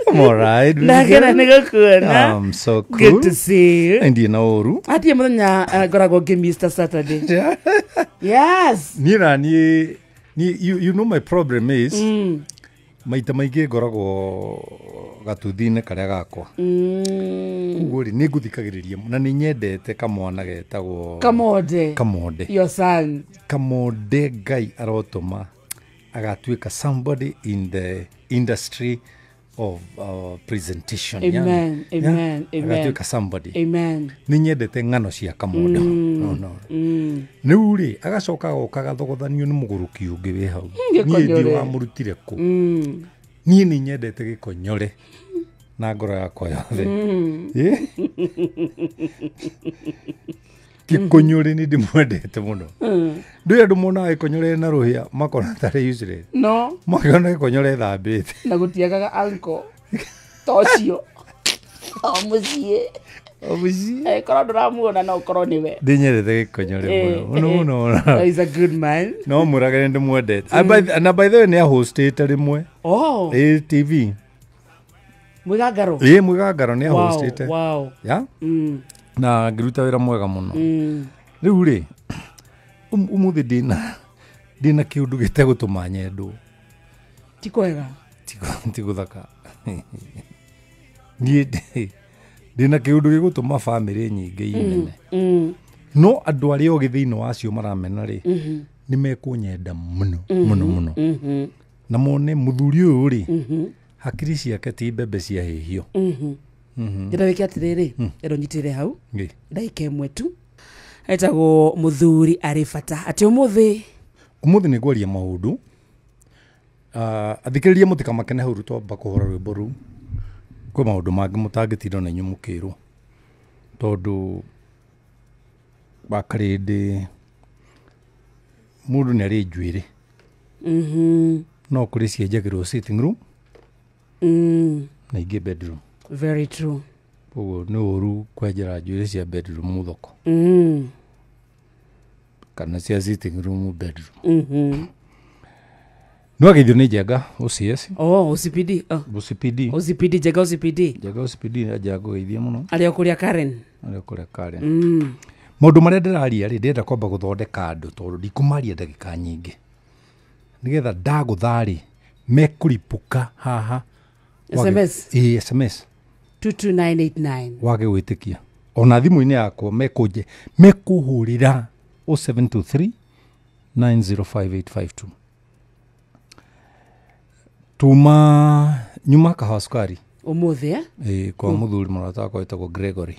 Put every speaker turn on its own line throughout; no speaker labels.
I'm all right.
Ndakena nĩ gũkuona.
I'm so cool.
Good to see you.
Ndiĩ na ũru.
Hatirĩ mũthenya ngoragwo ngĩ Mr. Saturday. Yes.
Niĩ na niĩ niĩ you know my problem is maita maingĩ ngoragwo gatuthi-inĩ karĩa gakwa. Ũguo rĩ nĩ ngũthikagĩrĩria na nĩ nyendete kamwana getagwo
Kamonde.
Kamonde.
Your son.
Kamonde Ngai arotũma agatuĩka somebody in the industry of presentation.
Amen,
yani.
amen, amen.
Agatuĩka somebody.
Amen.
Nĩ nyendete ng'ano cia Kamonde. No, no. Rĩu rĩ agacoka agoka agathogothanio nĩ mũgũrũki ũngĩ wĩ hau. Niĩ
Gĩkonyore.
ndiũ wamũrutire kũ. Niĩ nĩ nyendete gĩkonyore na ngoro yakwa yothe. Gĩkonyore nĩ ndĩmwendete mũno. Ndũĩ andũ monaga gĩkonyore na rũhĩa makona tarĩ useless.
No.
Makona gĩkonyore ĩthambĩte.
Na gũtiagaga uncle. Ta ũcio. O mũciĩ.
O mũciĩ.
Korwo ndũramuona no ũkorwo nĩwe.
Ndĩnyendete gĩkonyore mũno mũno mũno.
He's a good man.
No mũrage nĩ ndĩmwendete. Na by the way nĩ ahostĩte rĩmwe.
Oh.
Ĩ TV.
Mwĩgangaro.
Ĩ mwĩgangaro nĩ
Wow.
ahostĩte.
Wow.
Ya? Na ngĩruta wĩra mwega mũno. Rĩu rĩ ũmũthĩ ndĩna kĩũndũ gĩtegũtũma nyendwo.
Ti kwega.
Ti gũthaka. Niĩ ndĩna kĩũndũ gĩgũtũma bamĩrĩ nyingĩ imene. No andũ arĩa ogĩ thĩinĩ wacio maramena rĩ nĩ mekũnyenda mũno mũno mũno. Na mone mũthuri ũyũ rĩ hakiri ciake ti mbembe ciahĩhio.
Ndĩrenda wĩke atĩrĩrĩ, ĩro nyitĩrĩre hau
Ĩ.
ndagĩka ĩmwe tu. Etagwo mũthuri arĩ bata. Atĩ ũmũthĩ
Ũmũthĩ nĩ ngwaria maũndũ. Athikĩrĩria mũtikamakene hau twamba kũhũra rwĩmbo rũu. Kwĩ maũndũ mangĩ mũtangĩtinda na inyuĩ mũkĩrwo. Tondũ wakarĩndĩ mũndũ nĩ arĩ njuĩrĩ. No kũrĩ cienjagĩrwo sitting room na ingĩ bedroom.
Very true.
Koguo nĩ ũru kwenjera njuĩrĩ cia bedroom thoko. Kana cia sitting room bedroom. No ageithio nĩ Njenga OCS.
Oh, OCPD. Oh.
OCPD.
OCPD, Njenga OCPD.
Njenga OCPD nĩ anjaga kũgeithia mũno.
Arĩa kũrĩa Karen.
Arĩa kũrĩa Karen. Maũndũ marĩa ndĩraria rĩ ndĩrenda kwamba gũthondeka andũ tondũ ndikũmaria ndagĩka nyingĩ. Nĩgetha ndagũtha rĩ mekũripũka haha.
SMS.
Ĩ, SMS.
22989.
Wage gwĩtĩkia. Ona thimũ-inĩ yakwa mekũnje mekũhũrĩra 0723 905852. Tuma nyuma kahawa cukari.
Ũmũthĩ, eh?
Ĩ, kwa mũthuri mũrata wakwa wĩtagwo Gregory.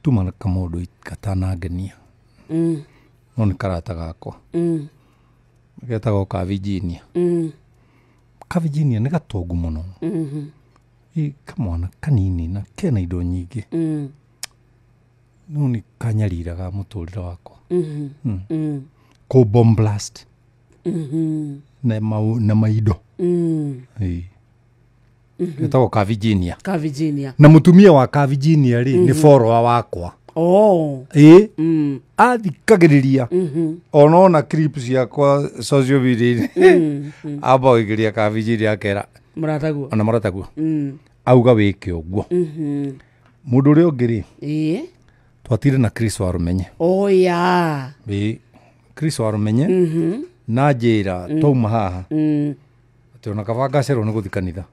Tuma na kamũndũ gatanangenia. No nĩ karata gakwa. Getagwo ka Virginia. Ka Virginia nĩ gatongu mũno. Ĩ, kamwana kanini na kena indo nyingĩ. No nĩ kanyariraga mũtũrĩre wakwa. Kũ bomb blast. Na na maindo. Ĩ. Getagwo ka Virginia.
Ka Virginia.
Na mũtumia wa ka Virginia rĩ nĩ follower wakwa.
Oh.
Ĩ. Athikagĩrĩria. Ona ona clip ciakwa social media-inĩ. Amba gũikĩria ka Virginia akera.
Mũrataguo.
Ona mũrataguo. Auga wĩke ũguo. Mũndũ ũrĩa ũngĩ rĩ.
Ĩ.
Twatire na Chris Warumenye.
Oh yeah.
Ĩ. Chris Warumenye. Na njĩra twauma haha. Atĩ ona kaba ngacererwo nĩ gũthiĩ kanitha.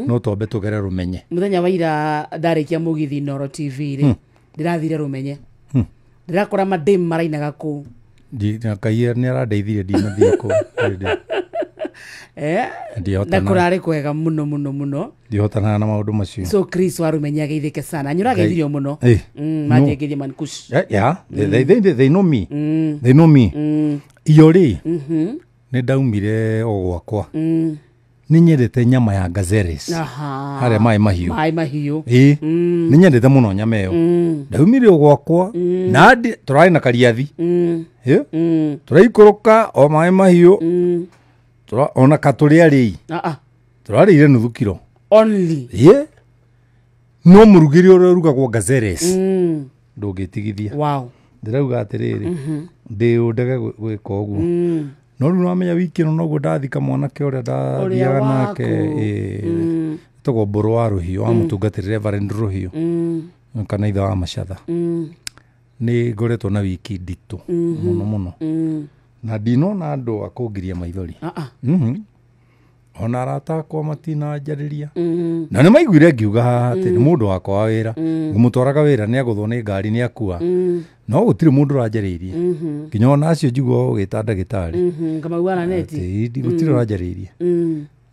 No twambe tũgere Rũmenye.
Mũthenya wa ira ndarĩkia mũgithi Inooro TV rĩ. Ndĩrathire Rũmenye. Ndĩrakora madem marainaga kũu.
Na Ngai nĩ arandeithirie ndinathiĩ kũu.
Na kũrarĩ kwega mũno mũno mũno.
Ndihotanaga na maũndũ macio.
So Chris wa Rũmenye ageithĩke sana. Nĩ ũrageithirio mũno. Manjĩngĩrie mankush.
Yeah, yeah. They know me. They know me. Iyo rĩ nĩ ndaumire o gwakwa. Nĩ nyendete nyama ya gazeres. Harĩa maĩ mahiũ.
Maĩ mahiũ.
Ĩ. Nĩ nyendete mũno nyama ĩyo. Ndaumire o gwakwa na tũrarĩ na kariathi. Ĩ. Tũraikũrũka o maĩ mahiũ. Ona katũrĩa rĩi. Tũrarĩire nuthu kiro.
Only.
Ĩ. No mũrugĩre ũrĩa ũrugagwo gazeres. Ndũngĩtigithia.
Wow.
Ndĩrauga atĩrĩrĩ. Ndĩ ũndege gwĩka ũguo. No rĩu nĩwamenya wiki ĩno noguo ndathika mwanake ũrĩa ndathiaga nake tagwo Mbũrũ wa Rũhiũ wa mũtungatĩri Reverend Rũhiũ kana ithe wa Macatha. Nĩ ngoretwo na wiki nditũ mũno mũno na ndinona andũ a kũngiria maithori. Ona arata akwa matinanjarĩria na nĩ maiguire ngiuga haha atĩ nĩ mũndũ wakwa wa wĩra ngũmũtwaraga wĩra nĩ agũthwo nĩ ngari nĩ akua no gũtirĩ mũndũ ũranjarĩirie nginya ona acio njigua ũgĩta ndagĩtarĩ
ngamauga na neti
gũtirĩ ũranjarĩirie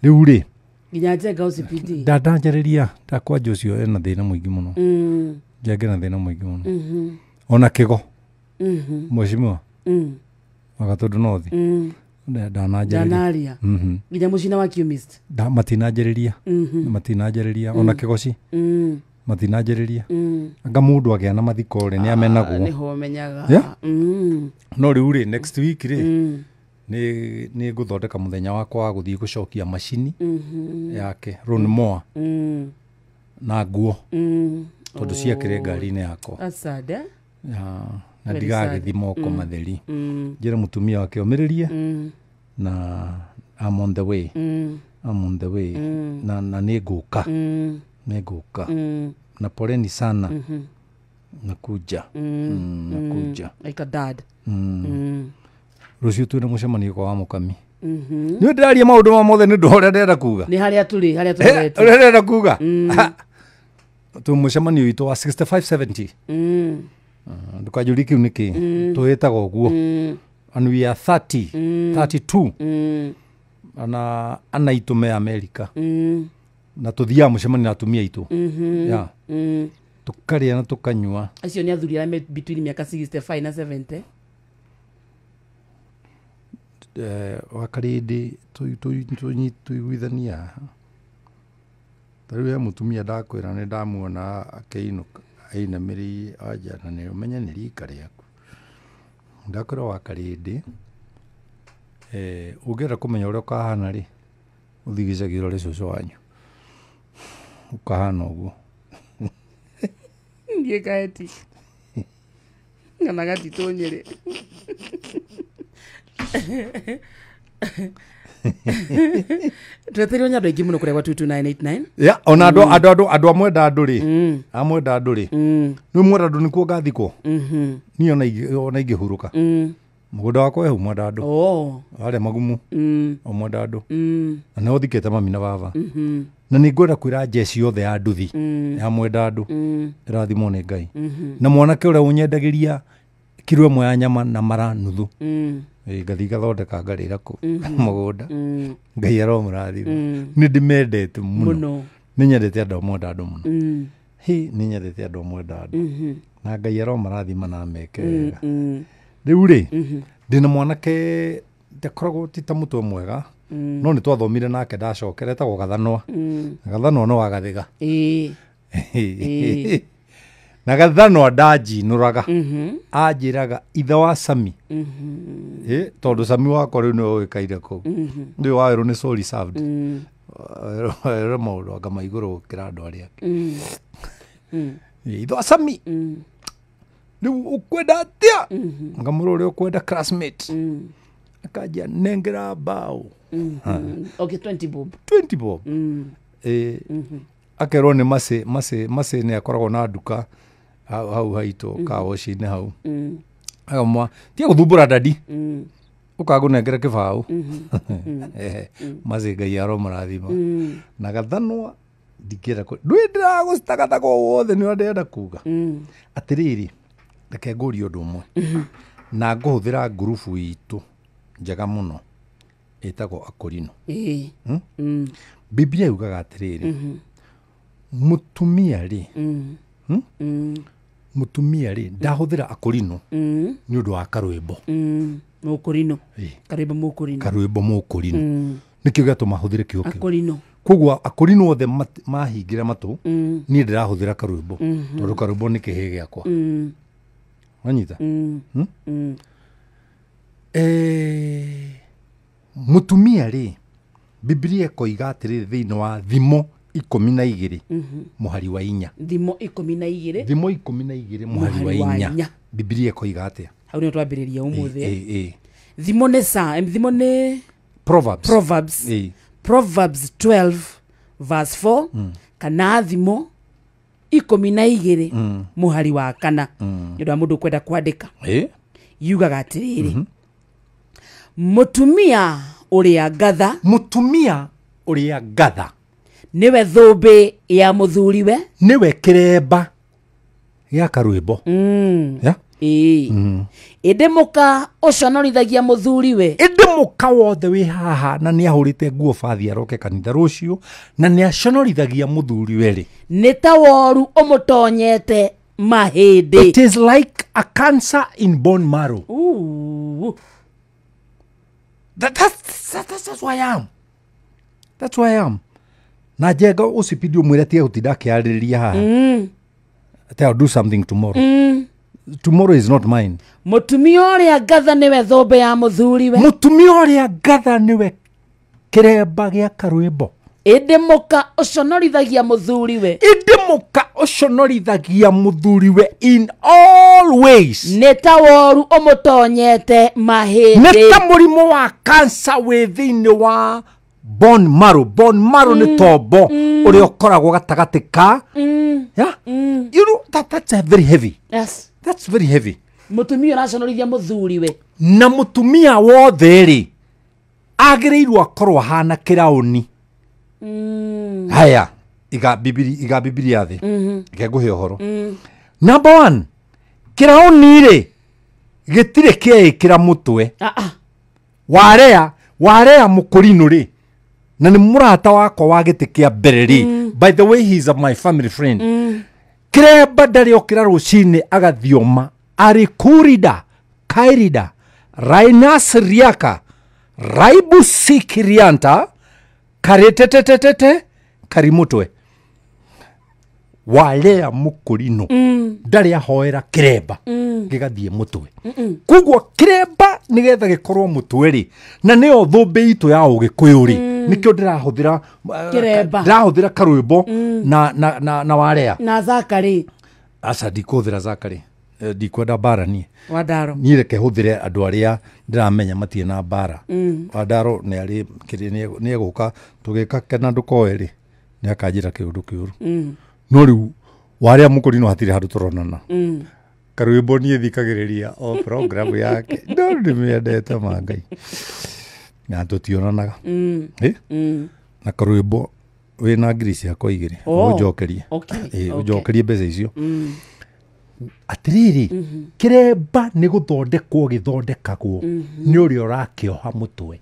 rĩu rĩ
nginya njenga OCPD
ndanjarĩria ndakwanja ũcio ena thĩna mũingĩ mũno njenge na thĩna mũingĩ mũno ona kĩgo mheshimiwa wagatũndũ nothi ndananjarĩria
nginya mũcina wa chemist
matinanjarĩria matinanjarĩria ona kĩgoci matinanjarĩria anga mũndũ agĩa na mathiko rĩ nĩ amenagwo
nĩho menyaga.
No rĩu rĩ next week rĩ nĩ ngũthondeka mũthenya wakwa wa gũthiĩ gũcokia macini yake Ron Moore na nguo tondũ ciakĩrĩ ngari-inĩ yakwa. Na ndigagĩthi moko matheri njĩre mũtumia wake omĩrĩrie na I'm on the way. I'm on the way na nĩ ngũka nĩ ngũka na poleni sana nakuja nakuja
like a dad.
Rũciũ twĩna mũcemanio kwa wa mũkami. Nĩ ndĩraria maũndũ ma mothe nĩ ũndũ ũrĩa ndĩrenda kuga
nĩ harĩa tũrĩ harĩa tũrorete
ũrĩa ndĩrenda kuga twĩ mũcemanio witũ wa 6570 ndũkanjũrie kĩu nĩkĩ twĩtaga ũguo and we are 30 32 ana aitũ me America na tũthiaga mũcemanio na atumia aitũ tũkarĩa na tũkanyua.
Acio nĩ athuri arĩa me between mĩaka 65 na 70.
Wakarĩndĩ tũiguithania haha ta rĩu he mũtumia ndakwĩra nĩ ndamuona akĩinũka ainamĩrĩirie anja na nĩ ũmenye nĩ rika rĩaku. Ndakwĩra wakarĩndĩ ũngĩenda kũmenya ũrĩa ũkahana rĩ ũthiĩ gĩcagi ũrore cũcũ wanyu ũkahana ũguo.
Ndiĩ kaeti kana gatitũ Nyĩrĩ. Twetereirwo nĩ andũ aingĩ mũno kũrĩa gwa 22989.
Ya ona andũ a mwenda andũ rĩ a mwenda andũ rĩ nĩ mwenda andũ nĩkuo ngathikwo niĩ ona ingĩhurũka mũgũnda wakwa wĩ hau mwenda andũ harĩa magumu o mwenda andũ na nĩho thikĩte mami na baba na nĩ ngwenda kwĩra njeci yothe ya nduthi ya mwenda andũ ĩrathimwo nĩ Ngai na mwanake ũrĩa ũnyendagĩria kiro ĩmwe ya nyama na mara nuthu ngathiĩ ngathondeka ngarĩra kũ mũgũnda Ngai aromũrathima. Nĩ ndĩmendete mũno nĩ nyendete andũ a mwenda andũ mũno hĩ nĩ nyendete andũ a mwenda andũ na Ngai aromarathima na meke wega. Rĩu rĩ ndĩna mwanake ndakoragwo ti ta mũtwe mwega no nĩ twathomire nake ndacokera etagwo Gathanwa. Gathanwa no wagathiga na Gathanwa ndanjinũraga anjĩraga ithe wa Sami tondũ Sami wakwa rĩu nĩwe ũĩkaine kũu rĩu wawerũ nĩ sorry served werũ maũndũ anga ma igũrũ gũkĩra andũ arĩa angĩ. Ithe wa Sami rĩu ũkwenda atĩa ngamũra ũrĩa ũkwenda classmate akanjia nengera mbaũ.
Okay, 20 bob
20 bob akerwo nĩ macĩ nĩ akoragwo na nduka hau haitũ kawoci-inĩ hau akamwa tiga gũthumbũra dadi ũkangũnengera kĩbaũ macĩ Ngai aromũrathima na Gathanwa ndingĩenda ndũĩ ndĩragũcitagathaga o wothe nĩ ũrĩa ndĩrenda kuga atĩrĩrĩ reke ngũrie ũndũ ũmwe na ngũhũthĩra ngurubu itũ njega mũno ĩtagwo Akorino. Biblia yugaga atĩrĩrĩ mũtumia rĩ mũtumia rĩ ndahũthĩra Akorino nĩ ũndũ wa karwĩmbo
mũkorino karwĩmbo mũkorino
karwĩmbo mũkorino nĩkĩo gĩatũma hũthĩre kiugo kĩu
Akorino
koguo Akorino othe mahingĩra matũ niĩ ndĩrahũthĩra karwĩmbo tondũ karwĩmbo nĩ kĩhĩ gĩakwa wanyita. Mũtumia rĩ Biblia ĩkoiga atĩrĩrĩ thĩinĩ wa Thimo 12 mũhari wa 4
Thimo 12
Thimo 12 mũhari wa 4 Biblia ĩkoiga atĩa
hau nĩho twambĩrĩria ũmũthĩ. Thimo nĩ sa thimo nĩ
Proverbs.
Proverbs.
Ĩĩ.
Proverbs 12 verse 4 kana thimo 12 mũhari wa 4 nĩ ũndũ wa mũndũ kwenda kwandĩka.
Ĩĩ.
Yugaga atĩrĩrĩ, mũtumia ũrĩa ngatha,
Mũtumia ũrĩa ngatha
nĩwe thũmbĩ ya mũthuriwe,
nĩwe kĩremba gĩa karwĩmbo. Yeah?
Ĩĩ, ĩndĩ mũka ũconorithagia mũthuriwe.
Ĩndĩ mũka wothe wĩ haha na nĩ ahũrĩte nguo bathi aroke kanitha rũciũ na nĩ aconorithagia mũthuriwe rĩ,
nĩ ta woru ũmũtonyete mahĩndĩ.
It is like a cancer in bone marrow.
Ooh.
That's who I am. That's who I am. Na njenga ũcipindi ũmwĩre atige gũtinda akĩarĩrĩria haha. Ati I'll do something tomorrow. Tomorrow is not mine.
Mũtumia ũrĩa ngatha nĩwe thũmbĩ ya mũthuriwe,
Mũtumia ũrĩa ngatha nĩwe kĩremba gĩa karwĩmbo,
ĩndĩ mũka ũconorithagia mũthuriwe,
ĩndĩ mũka ũconorithagia mũthuriwe in all ways,
nĩ ta woru ũmũtonyete mahĩndĩ.
Nĩ ta mũrimũ wa cancer wĩ thĩinĩ wa bone marrow. Bone marrow nĩ tombo ũrĩa ũkoragwo gatagatĩ ka. Yeah? You know, that's a very heavy.
Yes.
That's very heavy.
Mũtumia ũraconorithia mũthuriwe.
Na mũtumia wothe rĩ agĩrĩirwo akorwo ahana kĩraũni. Haya, iga bibilia thĩ, reke ngũhe ũhoro. Number 1, kĩraũni rĩ gĩtirĩ kĩeĩkĩra mũtwe. Warea mũkũrinũ rĩ, na nĩ mũrata wakwa wa gĩtĩ kĩa mbere rĩ, by the way he is my family friend. Kĩremba ndarĩ okĩra rũcinĩ agathioma arĩ kurida kairida rainas riaka raibusikirianta karĩtetetete karimũtwe. Warea mũkũrinũ ndarĩ ahoera kĩremba gĩgathiĩ mũtwe. Koguo kĩremba nĩgetha gĩkorwo mũtwe rĩ, na nĩyo thũmbĩ itũ ya ũgĩkũyũ rĩ, nĩkĩo ndĩrahũthĩra
kĩremba,
ndĩrahũthĩra karwĩmbo na warea
na Zakari.
Aca ndikũhũthĩra Zakari, ndikwenda mbara niĩ.
Wandaro.
Niĩ reke hũthĩre andũ arĩa ndĩramenya matirĩ na mbara. Wandaro nĩ arĩ nĩ egũka tũgĩka kena ndũkoe rĩ, nĩ akanjĩra kĩũndũ kĩũru. No rĩu warĩa mũkũrinũ hatirĩ handũ tũronana. Karwĩmbo niĩ thikagĩrĩria o program yake, no ndĩmĩendete ma Ngai na tũtionanaga. Na karwĩmbo wĩna ngiri ciakwa 2 ũnjokerie. Ũnjokerie mbeca icio. Atĩrĩrĩ, kĩremba nĩ gũthondekwo gĩthondekagwo nĩ ũrĩa ũrakĩoha mũtwe.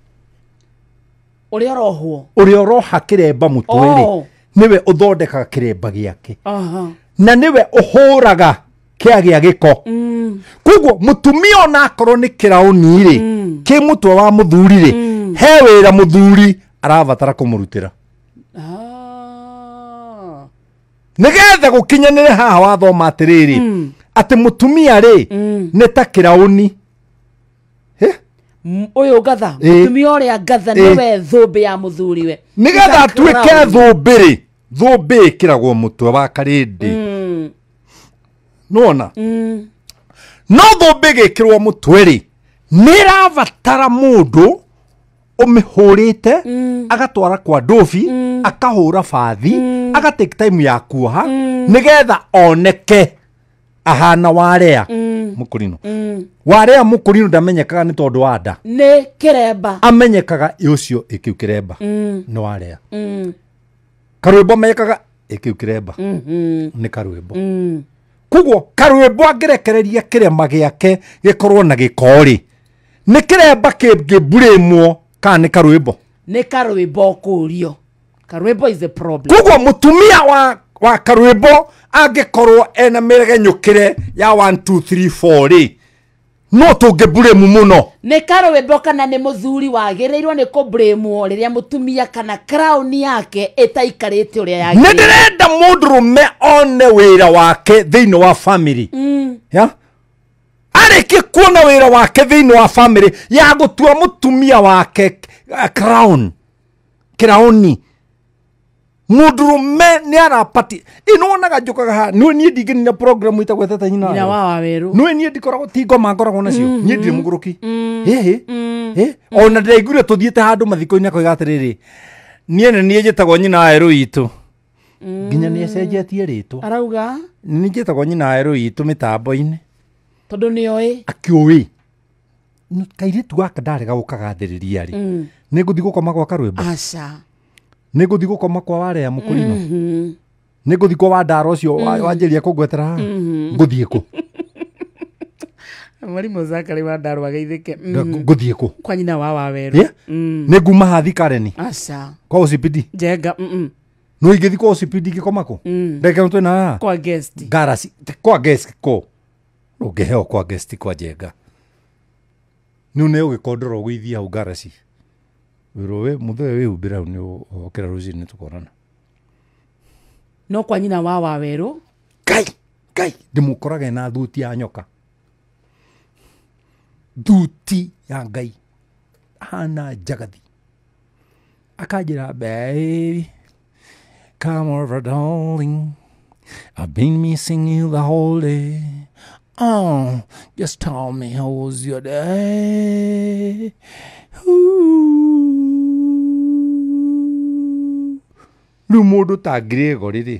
Ũrĩa ũrohwo,
ũrĩa ũroha kĩremba mũtwe rĩ, nĩwe ũthondekaga kĩremba gĩake. Na nĩwe ũhũraga kĩagĩa gĩko. Koguo mũtumia ona akorwo nĩ kĩraũni rĩ, kĩ mũtwe wa mũthuri rĩ, he wĩra mũthuri arabatara kũmũrutĩra. Nĩgetha gũkinyanĩre haha wathoma atĩrĩrĩ, atĩ mũtumia rĩ nĩ ta kĩraũni.
Ũyũ ngatha, mũtumia ũrĩa ngatha nĩwe thũmbĩ ya mũthuriwe.
Nĩgetha atuĩke thũmbĩ rĩ, thũmbĩ ĩkĩragwo mũtwe wa karĩndĩ. Nĩwona? No thũmbĩ ĩgĩkĩrwo mũtwe rĩ, nĩ ĩrabatara mũndũ ũmĩhũrĩte, agatwara kwa ndobi, akahũra bathi, aga take time ya kuoha, nĩgetha oneke ahana warea mũkũrinũ. Warea mũkũrinũ ndamenyekaga nĩ tondũ wa nda.
Nĩ kĩremba.
Amenyekaga ũcio ĩkĩu kĩremba. Nĩ warea. Karwĩmbo amenyekaga ĩkĩu kĩremba. Nĩ karwĩmbo. Koguo karwĩmbo angĩrekereria kĩrema gĩake gĩkorwo na gĩko rĩ, nĩ kĩremba kĩngĩmburĩmwo kana nĩ karwĩmbo?
Nĩ karwĩmbo kũrio. Karwĩmbo is a problem.
Koguo mũtumia wa karwĩmbo angĩkorwo ena mĩregenyũkĩre ya 1 2 3 4 rĩ, no tũngĩmburĩmu mũno.
Nĩ karwĩmbo kana nĩ mũthuri wagĩrĩirwo nĩ kũmburĩmwo rĩrĩa mũtumia kana crown yake ĩtaikarĩte ũrĩa yagĩrĩire.
Nĩ ndĩrenda mũndũrũme one wĩra wake thĩinĩ wa family. Yeah? Arĩkie kuona wĩra wake thĩinĩ wa family ya gũtua mũtumia wake crown, kĩraũni, Mundurume ni arapati inonaga njukaga ha niwe nie ndingĩnina program itagwetete nyina
Nyina wa Waweru.
Niwe nie ndikoragwo ti ngoma ngoragwo nacio nie ndirĩ mũgũrũki ĩhĩ ĩ ona ndĩraiguire tũthiĩte handũ mathiko-inĩ akoiga atĩrĩrĩ niĩ nĩ niĩ njĩtagwo nyina wa Werũ witũ nginya nĩ acenjetie rĩtwa
Arauga
nĩ njĩtagwo nyina wa Werũ witũ mĩtambo-inĩ
tondũ nĩoĩ
akĩũĩ kairĩtu gaka ndarega gũkagathĩrĩria rĩ nĩ ngũthiĩ gũkoma gwa karwĩmbo
aca
nĩ ngũthiĩ gũkoma kwa warĩa mũkũrino nĩ ngũthiĩ kwa wandara ũcio wanjĩria kũngwetera haha ngũthiĩ kũ
Mwarimũ Zakari wa Ndarwa ageithĩke
ngũthiĩ kũ
kwa nyina wa Waweru
Yeah? Nĩ nguma hathi Kareni
aca
kwa OCPD
njenga
no ingĩthiĩ kwa OCPD ngĩkoma kũ ndeke twĩna haha
kwa guest
ngarasi kwa guest kũ ũngĩheo kwa guest kwa njenga nĩ ũneo gĩkondoro ũgũithia hau ngarasi wĩrwo we mũthee wĩhumbĩre hau nĩ ũkĩra rũcinĩ tũkonana
no kwa nyina wa Waweru
ngai ngai ndĩmũkorage na thuti ya nyoka thuti ya ngai hana njagathi akanjĩra baby come over darling I've been missing you the whole day oh just tell me how was your day. Ooh. Rĩu mũndũ ta Gregory rĩ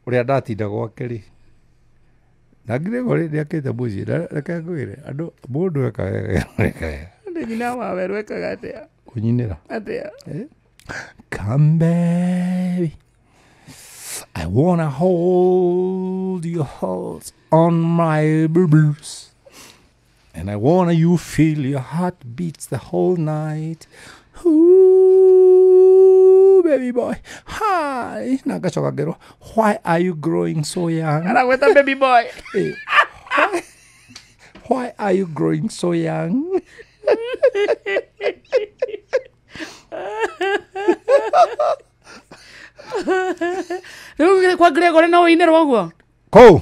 ũrĩa ndatinda gwake rĩ na Gregory nĩakĩte mũciĩ reke ngwĩre andũ mũndũ eka wega eka wega
nĩ nyina wa Waweru ekaga atĩa
kũnyinĩra
atĩa
Come baby I wanna hold your heart on my boobs and I wanna you feel your heart beats the whole night. Ooh, baby boy hi na ngacoka ngerwo why are you growing so young
aragweta baby boy
why are you growing so young
rĩu kwa Gregory no ũinĩrwo ũguo
kũu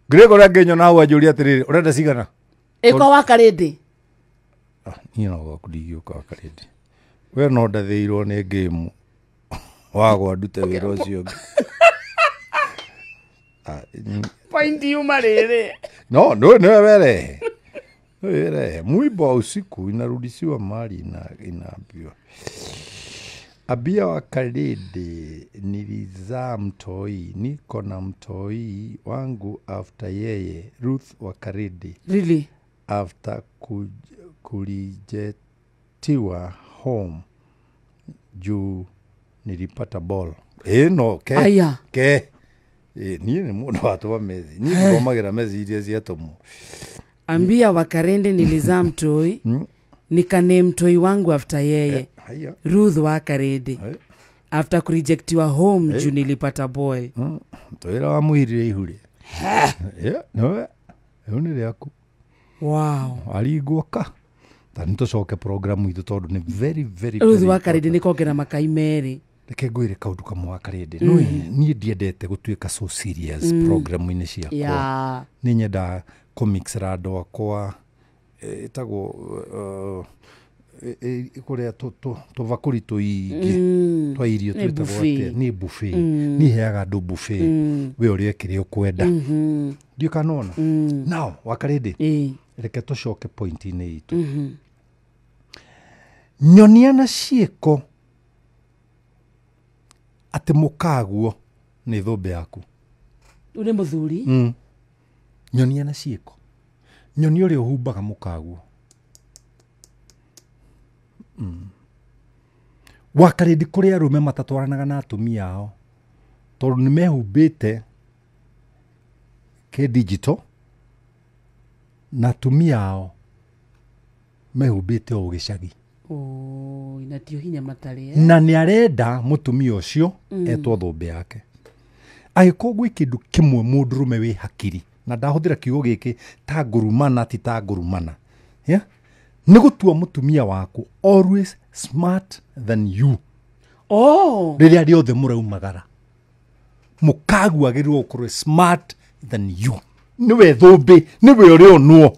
Gregory angĩnyona hau anjũria atĩrĩrĩ ũrenda cigana
ĩ kwa Wakarĩndĩ
niĩ no gwaku ndingĩũka Wakarĩndĩ we no ndathĩirwo nĩ ngĩmu wagwa ndute wĩra ũcio ũngĩ Ah,
point yuma rĩrĩ
no nĩwe werehe nĩwe werehe mwibo wa usiku inarudishiwa mali inaambiwa abia wa Kalindi nilizaa mtoi niko na mtoi wangu after yeye Ruth wa Kalindi
really
after kulijetiwa home juu nilipata ball ĩno ke
Aya.
ke niĩ nĩ mũndũ watũma meci niĩ ndithomagĩra meci iria ciatũmwo
ambia Wakarende nilizaa mtoi nikane mtoi wangu after yeye
haya
Ruth wa Karende
Eh.
after kurejectiwa home juu nilipata boy
twĩra wa mũhirire ihu rĩ nĩwe rĩu nĩ rĩaku
wow
aringwo ka ta nĩ tũcoke programu itũ tondũ nĩ very very
Ruth
very
wa Karende nĩ kongera makai merĩ
reke ngwĩre kaũndũ kamwe wa Karĩndĩ mm. Niĩ ndiendete gũtuĩka so serious programu-inĩ ciakwa
ya
nĩ nyendaga kũmixera andũ akwa ĩtagwo kũrĩa tũbakũri tũingĩ twa irio
Nĩ
twĩtagwo
buffet.
atĩa nĩ buffet niĩ heaga andũ buffet we ũrĩe kĩrĩa ũkwenda ndiũ kana ona now Wakarĩndĩ
ĩ
reke tũcoke point-inĩ itũ nyonia na ciĩko atĩ mũkaguo nĩ thũmbĩ yaku
rĩu nĩ mũthuri
nyonia na ciĩko nyonia ũrĩa ũhumbaga mũkaguo Wakarĩndĩ kũrĩ arũme matatwaranaga na atumia ao tondũ nĩ mehumbĩte kĩdigito na atumia ao mehumbĩte o gĩcagi
Oi, na tio hinya matarĩ eh?
Na nĩ arenda mũtumia ũcio etwo thũmbĩ yake angĩkorwo gwĩ kĩndũ kĩmwe mũndũrũme wĩ hakiri na ndahũthĩra kiugo gĩkĩ ta ngũrumana ti ta ngũrumana yeah? Nĩ gũtua mũtumia waku always smart than you
Oh,
rĩrĩa rĩothe mũraumagara mũkagu agĩrĩirwo gũkorwo smart than you nĩwe thũmbĩ nĩwe ũrĩonwo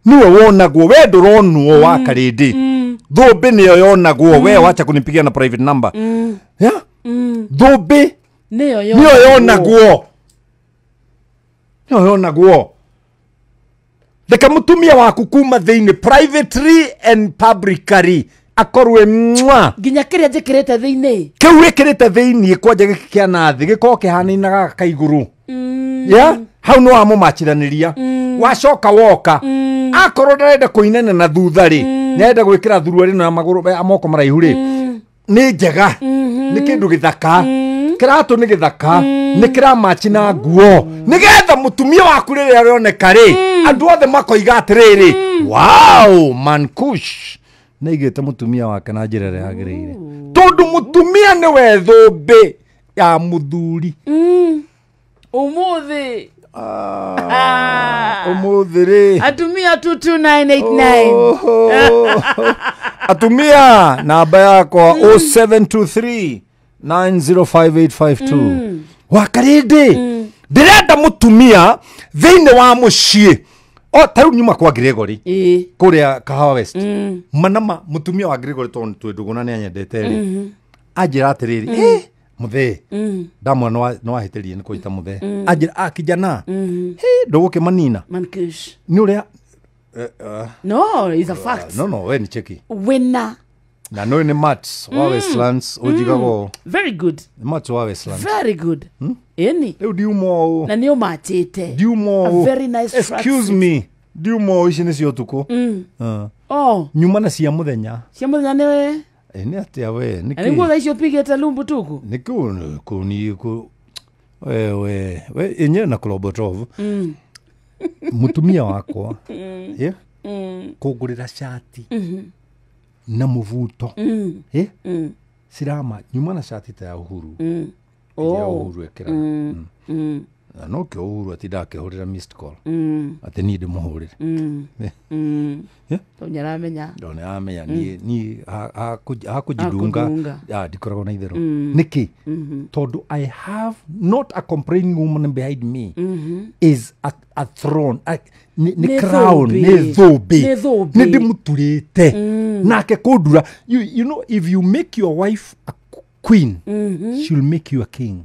nĩwe wonagwo we ndũronwo wa Karĩndĩ Thũmbĩ nĩyo yonagwo. We wacha kunipigia na private number. Yeah? Thũmbĩ
nĩyo
nĩyo yonagwo. Nĩyo yonagwo. Reke mũtumia waku kuma thĩinĩ privately and publicly akorwe mwa
nginya kĩrĩa njĩkĩrĩte thĩinĩ
kĩu wĩkĩrĩte thĩinĩ kwanja gĩkĩ kĩa nathĩ gĩkorwo kĩhanaine gaka ka igũrũ. Yeah? Hau nĩ wamũmachiranĩria. Wacoka woka. Akorwo ndarenda kũinana na thutha rĩ, nĩarenda gwĩkĩra thuruarĩ ĩno ya magũrũ ya moko maraihu rĩ, nĩ njega. Nĩ kĩndũ gĩthaka. Kĩratũ nĩ gĩthaka. Nĩ kĩramachi na nguo. Nĩgetha mũtumia waku rĩrĩa arĩoneka rĩ, andũ othe makoiga atĩrĩrĩ, wow, Mankush nĩaigĩte mũtumia wake na njĩra ĩrĩa yagĩrĩire. Tondũ mũtumia nĩwe thũmbĩ ya mũthuri.
Ũmũthĩ.
Ũmũthĩ rĩ.
Atumia 22989.
Atumia namba yakwa 0723 905852. Wakarĩndĩ ndĩrenda mũtumia thĩinĩ wa mũciĩ. O ta rĩu nyuma kwa Gregory kũrĩa Kahawa West. Manama mũtumia wa Gregory tondũ twĩ ndũgũ na nĩanyendete rĩ, anjĩra atĩrĩrĩ, mũthee ndamwona nĩwahĩtĩrie nĩ kũnjĩta mũthee. Anjĩra kijana, ndũgũkĩmanina
Mankush.
nĩ ũrĩa
No, it's a fact.
No, we ni cheki.
Wena.
Na no ni Mats wa Westlands ujigagwo.
Very good.
Mats wa Westlands.
Very good. Eni.
Rĩu ndiuma ũũ.
Na nĩ ũmachĩte.
Ndiuma ũũ.
A very nice
Excuse me. Ndiuma ũũ ici nĩ cia ũtukũ.
Oh.
Nyuma na cia mũthenya.
Cia mũthenya nĩ
Nĩ atĩa we?
Na nĩguo thaa icio ũpigĩte lumbu tuku?
Nĩ kũ ni kũ we we enyewe na Klobotov. Mũtumia wakwa. Yeah? Kũngũrĩra cati na mũbuto. Cirama nyuma na cati ta ya Uhuru. Ya Uhuru ekĩraga. Na no kĩo Uhuru atindaga akĩhũrĩra missed call. Atĩ niĩ ndĩmũhũrĩre.
Tondũ nĩaramenya.
Tondũ nĩaramenya niĩ hakũjidunga ndikoragwo na itherũ. Nĩkĩ? Tondũ I have not a complaining woman behind me is a throne. Nĩ crown, nĩ thũmbĩ. Nĩ ndĩmũturĩte. Nake kũndura. You know, if you make your wife a queen, she'll make you a king.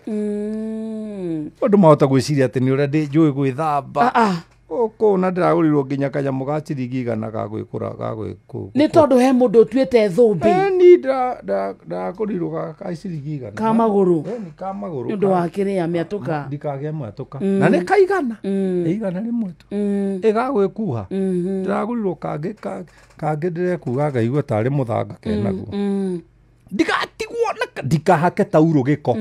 Andũ mahota gwĩciria atĩ nĩ ũrĩa njũĩ gwĩthamba. Gũkũ na ndĩragũrirwo nginya kanyamũ ga ciringi igana ga gwĩkũra ga gwĩkũ.
Nĩ tondũ he mũndũ ũtuĩte thũmbĩ.
Ni ndagũrirwo ga ciringi igana.
Ka magũrũ.
Ni ka magũrũ.
Nĩ ũndũ wa kĩrĩa mĩatũka.
Ndikagĩa mwatũka. Na nĩ kaigana. Igana rĩmwe tu. Ĩgagwĩkuha. Ndĩragũrirwo kangĩ kangĩ ndĩrekuga ngaigua tarĩ mũthanga kenaguo. Ndigatigwo na ndikahake taurũ gĩko.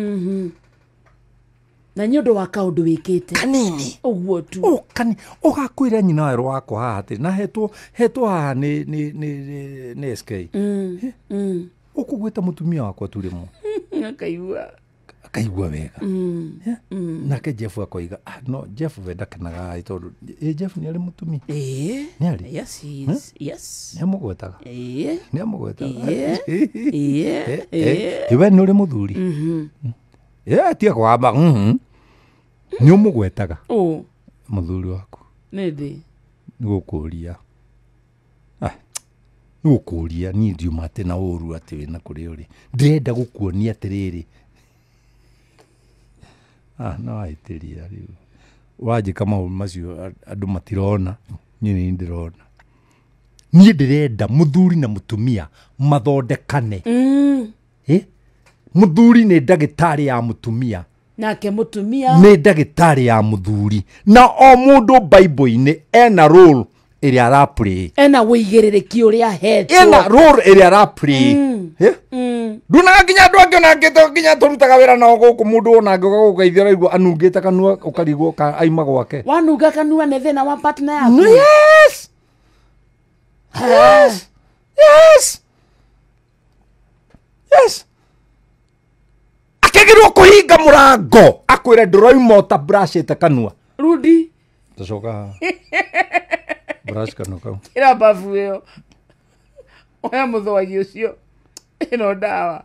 Na nĩ ũndũ wa kaũndũ wĩkĩte
kanini
ũguo tu
kani ũgakwĩra nyina werũ wakwa haha atĩ na hetwo haha nĩ SK. Ũkũgwĩta mũtumia wakwa tu rĩmwe akaigua wega. Nake Jeff akoiga no Jeff we ndakenaga tondũ Jeff nĩ arĩ mũtumia. Nĩ arĩ?
Yes, he is. Yes.
Nĩ amũgwetaga. Nĩ amũgwetaga. We nĩ ũrĩ mũthuri. Tiga kwamba nĩ ũmũgwetaga mũthuri waku.
Nĩ
gũkũria. Nĩ gũkũria niĩ ndiuma atĩ na ũru atĩ wĩna kũrĩa ũrĩ. Ndĩrenda gũkuonia atĩrĩrĩ. No wahĩtĩria rĩu. Wanjĩka maũndũ macio andũ matirona, niĩ nĩ ndĩrona. Niĩ ndĩrenda mũthuri na mũtumia mathondekane. Mũthuri nĩ ndagĩtarĩ ya mũtumia.
Nake mũtumia
nĩ ndagĩtarĩ ya mũthuri. Na o mũndũ Bible-inĩ ena role ĩrĩa araplay.
Ena wĩigĩrĩrĩki ũrĩa ahetwo.
Ena role ĩrĩa araplay. Nduonaga nginya andũ angĩ ona angĩ nginya tũrutaga wĩra nao gũkũ mũndũ ona angĩũka gũgũgeithia ũraigua anungĩte kanua ũkarigwo aima gwake.
Wanunga kanua nĩ thĩna wa partner yaku.
Yes. Yes. Yes. Yes. Akĩgirwo kũhinga mũrango akwĩre ndũroima ũtabrashĩte kanua.
Rudi.
Tacoka brush kanua kau.
Ĩra babu ĩyo. Oya mũthwagi ũcio. Ĩno ndawa.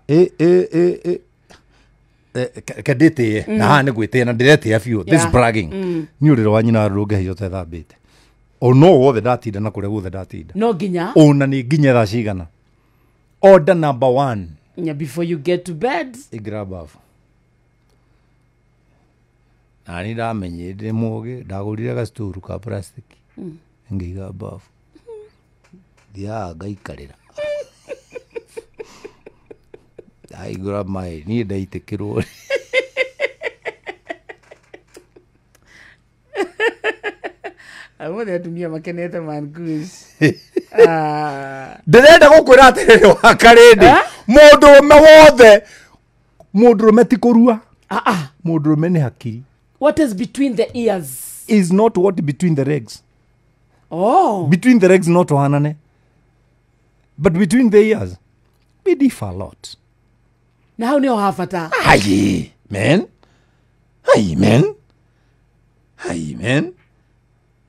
Ke ndĩtĩe na haha nĩ gwĩtĩĩa na ndĩretĩĩa biũ. This bragging. Nĩ ũrĩrĩ wa nyina ndũngĩhaica ũtethambĩte. Ono wothe ndatinda na kũrĩa guothe ndatinda.
No nginya.
Ona nĩ nginya thaa cigana. Order number 1.
Yeah, before you get to bed.
Ingĩra bafu. Na nĩ ndamenyire ndĩ mũgĩ, ndagũrire gacituru ka plastic. Ngĩiga bafu. Thiaga ngaikarĩra. Ndaigũra maĩ, niĩ ndaitĩkĩrwo.
Ũmũthĩ atumia makenete man goose.
Ndĩrenda gũkwĩra atĩrĩrĩ wa Karĩndĩ, mũndũrũme wothe, mũndũrũme ti kũrua. Mũndũrũme nĩ hakiri.
What is between the ears?
Is not what between the legs.
Oh.
Between the legs not tũhanane. But between the ears, we differ a lot.
Na hau nĩho habata.
Aye, man. Aye, man. Aye, man.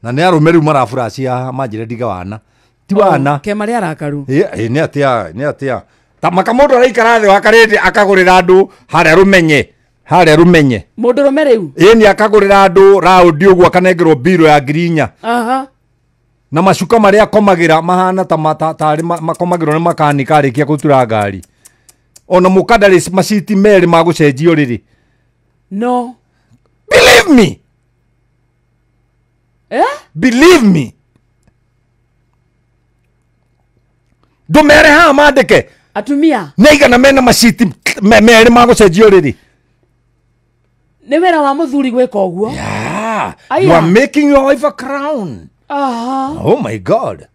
Na nĩ arũme rĩu maraburacia manjĩre ndiga wana. Ti wana.
Ke marĩa arakaru.
Nĩ atĩa, nĩ atĩa. Ta maka mũndũ araikara thĩ wa Karĩndĩ akagũrĩra andũ harĩa rũmenye. Harĩa rũmenye.
Mũndũrũme rĩu?
Ĩĩ nĩ akagũrĩra andũ raũndi ũguo akanengerwo mbirũ ya 4,000.
Aha.
Na macuka marĩa akomagĩra mahana ta tarĩ makomagĩrwo nĩ makanika arĩkia gũtura ngari. Ona mũka ndarĩ maciti merĩ ma gũcenjio rĩrĩ.
No.
Believe me.
Eh?
Believe me. Ndũmere haha mandĩke.
Atumia.
Nĩ aigana mena maciti merĩ ma gũcenjio rĩrĩ.
Nĩ wĩra wa mũthuri gwĩka ũguo.
Yeah. You are making your wife a crown.
Aha.
Oh my God.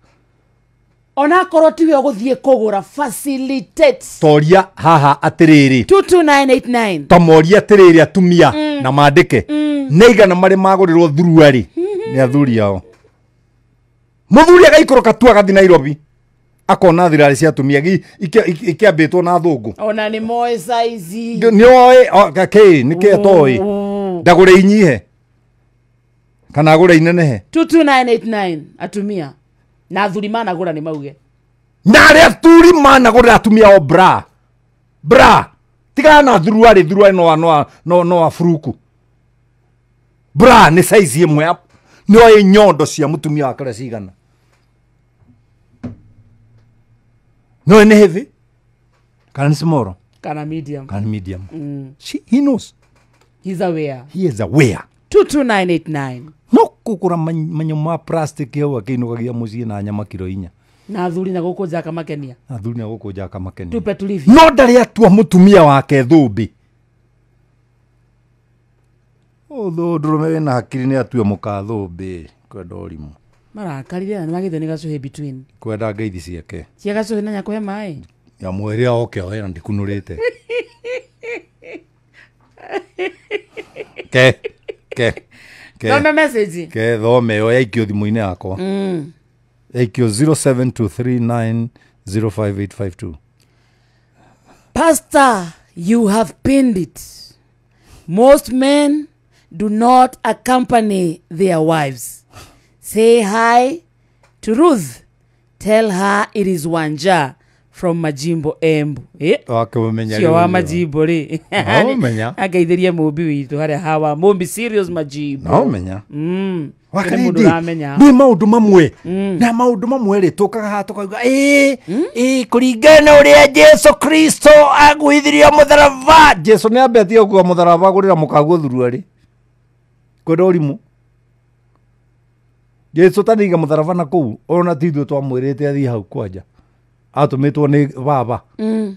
Ona akorwo tiwe ũgũthiĩ kũgũra, facilitate.
Toria haha atĩrĩrĩ.
22989.
Ta moria atĩrĩrĩ atumia na mandĩke. Nĩ aigana marĩ magũrĩrwo thuruarĩ nĩ athuri ao. Mũthuri agaikũrũka tu agathiĩ Nairobi. Akona thirarĩ cia atumia ikĩambĩtwo na thũngũ.
Ona nĩ moĩ size.
Nĩ oĩ kĩ nĩ kĩ atoĩ. Ndagũre inyihe. Kana agũre inenehe.
22989 atumia. Na athuri managũra nĩ mauge.
Na arĩa athuri managũrĩra atumia o bra. Bra. Tigana na thuruarĩ, thuruarĩ no aburuku. Bra nĩ size ĩmwe. Nĩ oĩ nyondo cia mũtumia wake ũrĩa cigana. No nĩ heavy. Kana nĩ small.
Kana medium.
Kana medium. He knows.
He's aware.
He is aware.
22989.
No kũgũra manyamũ ma plastic hau akĩinũkagia mũciĩ na nyama kiro 4.
Na athuri na gũkũ nja akamakenia.
Na athuri na gũkũ nja akamakenia.
Tupe tulivyo.
No ndarĩ atua mũtumia wake thũmbĩ. Mũndũrũme wĩna hakiri nĩ atue mũka thũmbĩ. Kwenda ũrimũ.
Marakarire na nĩmagĩte nĩ gacuhĩ between.
Kwenda ngeithi ciake.
Cia gacuhĩ na nyakũhe maĩ.
Ya mwere oke oe na ndikunũrĩte. Ke. Ke. Ke.
Thome message.
Ke thome yo yaikio thimũ-inĩ yakwa. Yaikio 0723905852.
Pastor, you have pinned it. Most men do not accompany their wives. Say hi to Ruth. Tell her it is Wanja from Majimbo Embu. Cio wa Majimbo rĩ. Angeithirie mũmbi witũ harĩa hawa. Mũmbi serious Majimbo.
Nomenya.
Mũndũ ũramenya.
Nĩ maũndũ mamwe. Na maũndũ mamwe rĩ tũkaga haha tũkauga ĩĩ kũringana na ũrĩa Jesu Kristo agũithirie mũtharaba. Jesu nĩ ambetie gũkua mũtharaba agũrĩra mũkaguo thuruarĩ. Kwenda ũrimũ. Jesu taniga mũtharaba na kũu ona ti ithuĩ twamwĩrĩte athiĩ hau kwanja. Atũmĩtwo nĩ baba.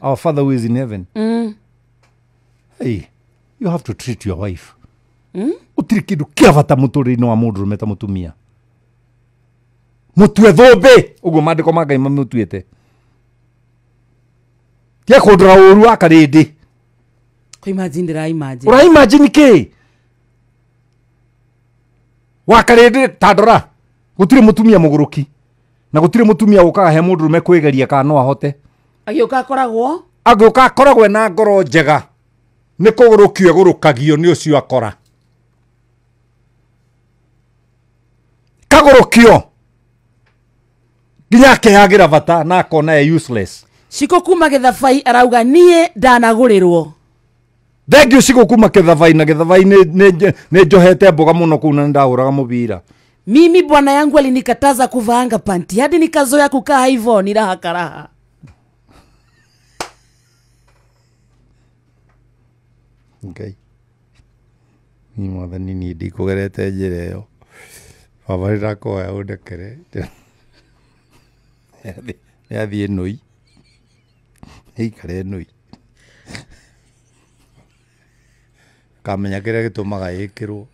Our father who is in heaven. Hey, you have to treat your wife. Gũtirĩ kĩndũ kĩa bata mũtũrĩre-inĩ wa mũndũrũme ta mũtumia. Mũtue thũmbĩ ũguo maandĩko ma Ngai mamũtuĩte. Tia kũndora ũru wa Karĩndĩ.
Kũ imagine ndĩra imagine.
Ũra imagine kĩ? Wa Karĩndĩ ta ndora. Gũtirĩ mũtumia mũgũrũki. Na gũtirĩ mũtumia ũkaga he mũndũrũme kwĩgeria kana no ahote.
Agĩũka akoragwo?
Agĩũka akoragwo ena ngoro njega. Nĩ kũgũrũkio egũrũkagio nĩ ũcio akora. Kagũrũkio. Nginya akeyagĩra bata na akona e useless.
Ciko kuma Gĩthabai arauga niĩ ndanagũrĩrwo.
Thank you Ciko kuma Gĩthabai na Gĩthabai nĩ njohete mboga mũno kũu na nĩndahũraga mũbira.
Mimi bwana yangu alinikataza kuvaanga panti hadi nikazoea kukaa hivyo, ni raha karaha.
Ngai ni mwathani niĩ ndikũgerete njĩra ĩyo. Baba nĩndakũhoya ũndekere. Nĩathiĩ nũi, ĩikare nũi, kamenya kĩrĩa gĩtũmaga ĩkĩrwo.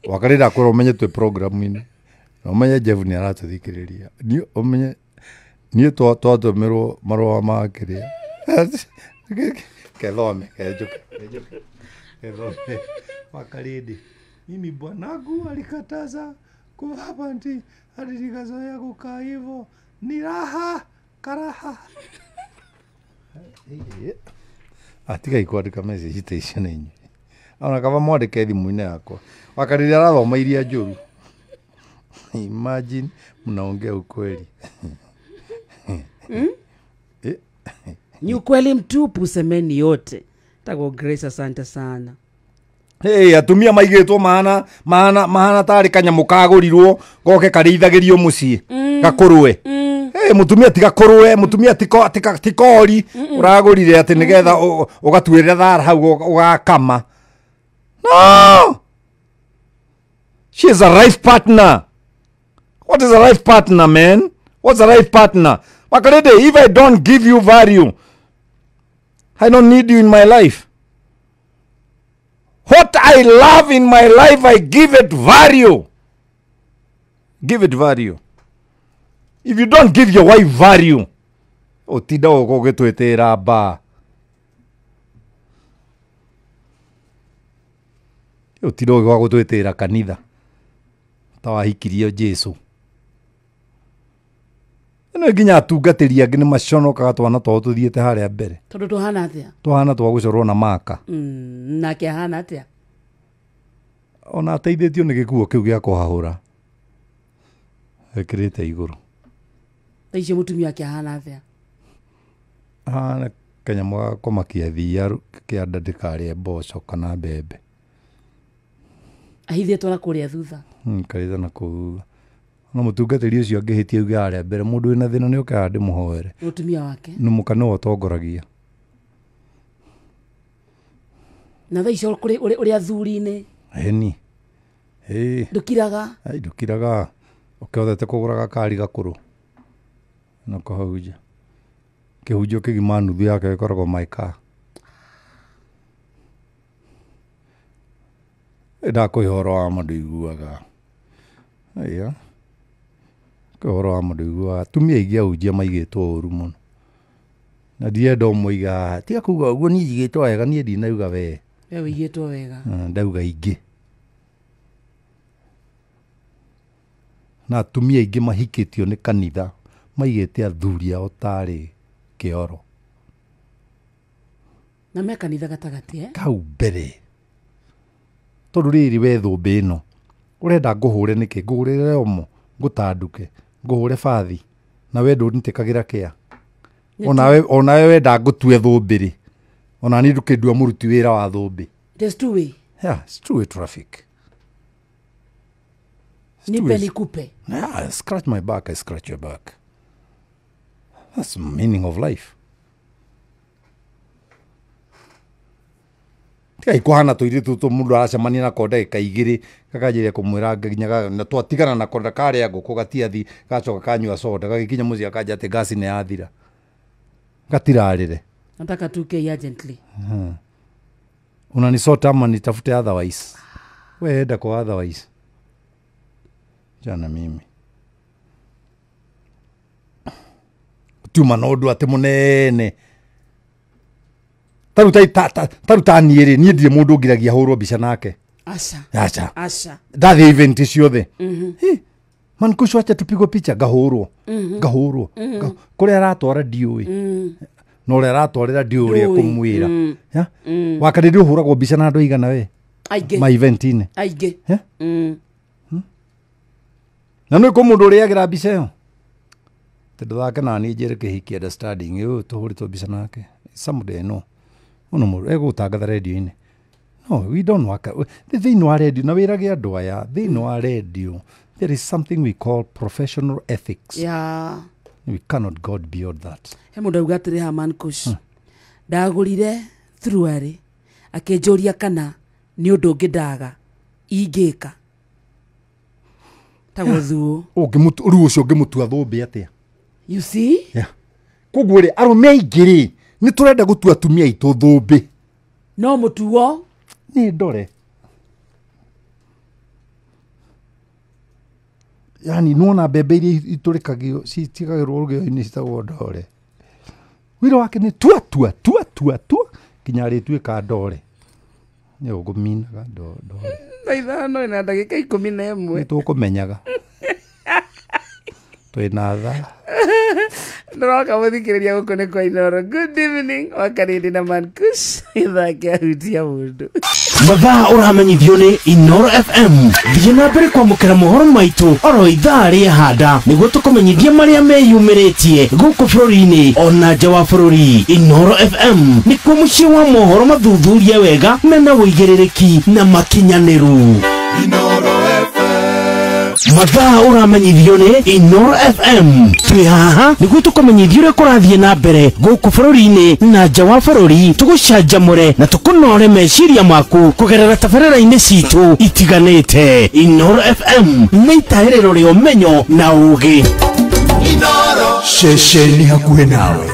Wakarĩ ndakwĩra ũmenye twĩ programu-inĩ na ũmenye Jeff nĩ aratũthikĩrĩria. Niĩ ũmenye niĩ twatũmĩrwo marũa ma kĩrĩa kethome kenjũke kethome. Wakarĩndĩ, mimi bwanangu alikataza kuvaa panti hadi nikazoea kukaa hivyo, ni raha karaha. Tigai kwandĩka message ta icio na inyuĩ, ona kaba mwandĩke thimũ-inĩ yakwa. Wakarĩrĩa arathoma iria njũru. Imagine mnaongea ukweli.
Ni ukweli mtupu, semeni yote. Tago Grace, asante sana.
Hey, atumia maigĩtwo mahana mahana mahana tarĩ kanyamũ kagũrirwo goke karĩithagĩrio mũciĩ gakũrũe. Hey, mũtumia tiga kũrũe, mũtumia tikori ũragũrire atĩ nĩgetha ũgatuĩrĩra thara hau ũgakama. No! She is a life partner. What is a life partner, man? What's a life partner? Makarede, if I don't give you value, I don't need you in my life. What I love in my life, I give it value. Give it value. If you don't give your wife value, ũtinda gũkũ ũgĩtwĩtĩra mbaa. Ũtinda gũka gũtwĩtĩra kanitha ta wahikirio Jesu. Ĩno nginya atungatĩri angĩ nĩ maconokaga twana twao tũthiĩte harĩa mbere.
Tondũ tũhana atĩa?
Tũhana twa gũcorwo na maka.
Nake ahana atĩa?
Ona ateithĩtio nĩ gĩkuo kĩu gĩa kũhahũra ĩkĩrĩte igũrũ.
Thaa icio mũtumia wake ahana atĩa?
Ahana kanyamũ ga kũmakia thiia kĩanda ndĩkarĩe mboco kana mbembe.
Ahithĩtwo na kũrĩa thutha.
Karĩte na kũu thutha. No mũtungatĩri ũcio angĩhĩtia auge harĩa mbere mũndũ wĩna thĩna nĩ oke haha ndĩmũhoere.
Mũtumia wake.
Nĩ mũka nĩwe ũtongoragia.
Na thaa icio ũrĩ athuri-inĩ.
Ĩni. Ĩĩ.
Ndũkiraga?
Ai, ndũkiraga. Ũkĩhotete kũgũra gakari gakũrũ. Nako hau nja. Kĩhunjio kĩgima nuthu yake gĩkoragwo my car. Ndakũhe ũhoro wa ma ndũiguaga. Aya. Ũhoro wa ma ndũiguaga. Atumia aingĩ ahunjia maigĩtwo ũru mũno. Na ndirenda ũmũiga haha. Tiga kuga ũguo niĩ njigĩtwo wega, niĩ ndinauga we.
We ũigĩtwo wega.
Ndauga ingĩ. Na atumia aingĩ mahikĩtio nĩ kanitha maigĩte athuri ao tarĩ kĩoro.
Na me kanitha gatagatĩ, eh?
Kau mbere. Tondũ rĩrĩ we thũmbĩ ĩno ũrenda ngũhũre nĩkĩ? Ngũhũrĩre omo, ngũtanduke, ngũhũre bathi, na we ndũnitĩkagĩra kĩa. Onawe wenda ngũtue thũmbĩ rĩ, ona niĩ ndũkĩndua mũruti wĩra wa thũmbĩ.
There's two way.
Yeah, it's two way traffic.
Nipe nikupe.
Yeah, scratch my back, I scratch your back. That's the meaning of life. Tigai kũhana tũirĩtu tũtũ mũndũ aracemania nako ndagĩka igĩrĩ gakanjĩrĩria kũmwĩra nginya na twatigana nako karĩa ngũkũ gatiathi gacoka kanyua soda gagĩkinya mũciĩ gakanja atĩ ngasi nĩ yathira. Gatirarĩre.
Nataka 2K urgently.
Unanisota ama nitafute otherwise. We enda kwa otherwise. Jana mimi. Tiuma na ũndũ atĩ mũnene. Taruta niĩ rĩ, niĩ ndirĩ mũndũ ũngiragia hũrwo mbica nake.
Aca.
Aca.
Aca.
Ndathiĩ event ciothe. Man kucu acha tupigwe picha ngahũrwo. Ngahũrwo. Kũrĩa aratwara ndiũĩ. Na ũrĩa aratwarĩra ndiũĩ ũrĩa ekũmwĩra. Wakarĩ ndĩ ũhũragwo mbica na andũ aigana we?
Aingĩ.
Ma event-inĩ.
Aingĩ.
Na nĩ kũ mũndũ ũrĩagĩra mbica ĩyo? Tondũ thake na niĩ njĩre kĩhiki understanding ĩyo tũhũrĩtwo mbica nake. Somebody I know. Ono mũndũ egũtangatha radio-inĩ. No, we don't work. Thĩinĩ wa radio, na wĩrage andũ aya, thĩinĩ wa radio, there is something we call professional ethics.
Yeah.
We cannot go beyond that.
He mũndũ auga atĩrĩ ha Mankush. Ndagũrire thuruarĩ akĩnjũria kana nĩ ũndũ ũngĩ ndaga ingĩka ta gũthuo.
Rĩu ũcio ũngĩmũtua thũmbĩ atĩa?
You see?
Yeah. Koguo rĩ, arũme aingĩ rĩ, nĩ tũrenda gũtua atumia aitũ thũmbĩ.
No mũtuo
nĩ ndore. Yani nĩwona mbembe iria itũrĩkagio citigagĩrwo rũgĩo-inĩ citagwo ndore. Wĩra wake nĩ tua tua tua tua tua nginya arĩtuĩka ndore. Nĩ ũgũminaga ndore.
Thaa ithano na ndagĩka 11.
Nĩ tũkũmenyaga. Twĩna thaa.
Ndĩroka mũthikĩrĩria gũkũ nĩ kwa Inooro. Good evening wakarĩndĩ na Mankush. Ithaa kĩahutia mũndũ.
Mathaa ũramenyithio nĩ Inooro FM. Thiĩ na mbere kwamũkĩra mohoro maitũ oro ithaa rĩa handa nĩguo tũkũmenyithie marĩa meyumĩrĩtie gũkũ bũrũri-inĩ ona nja wa bũrũri. Inooro FM nĩkuo mũciĩ wa mohoro mathuthurie wega mena ũigĩrĩrĩki na makinyanĩru.
Inooro FM.
Mathaa ũramenyithio nĩ Inooro FM. Twĩ haha nĩguo tũkũmenyithie ũrĩa kũrathiĩ na mbere gũkũ bũrũri-inĩ na nja wa bũrũri, tũgũcanjamũre na tũkũnore meciria maku kũgerera tabarĩra-inĩ citũ itiganĩte. Inooro FM nĩ itahĩrĩro rĩa ũmenyo na ũũgĩ.
Inooro.
Ceceni hakuhĩ nawe.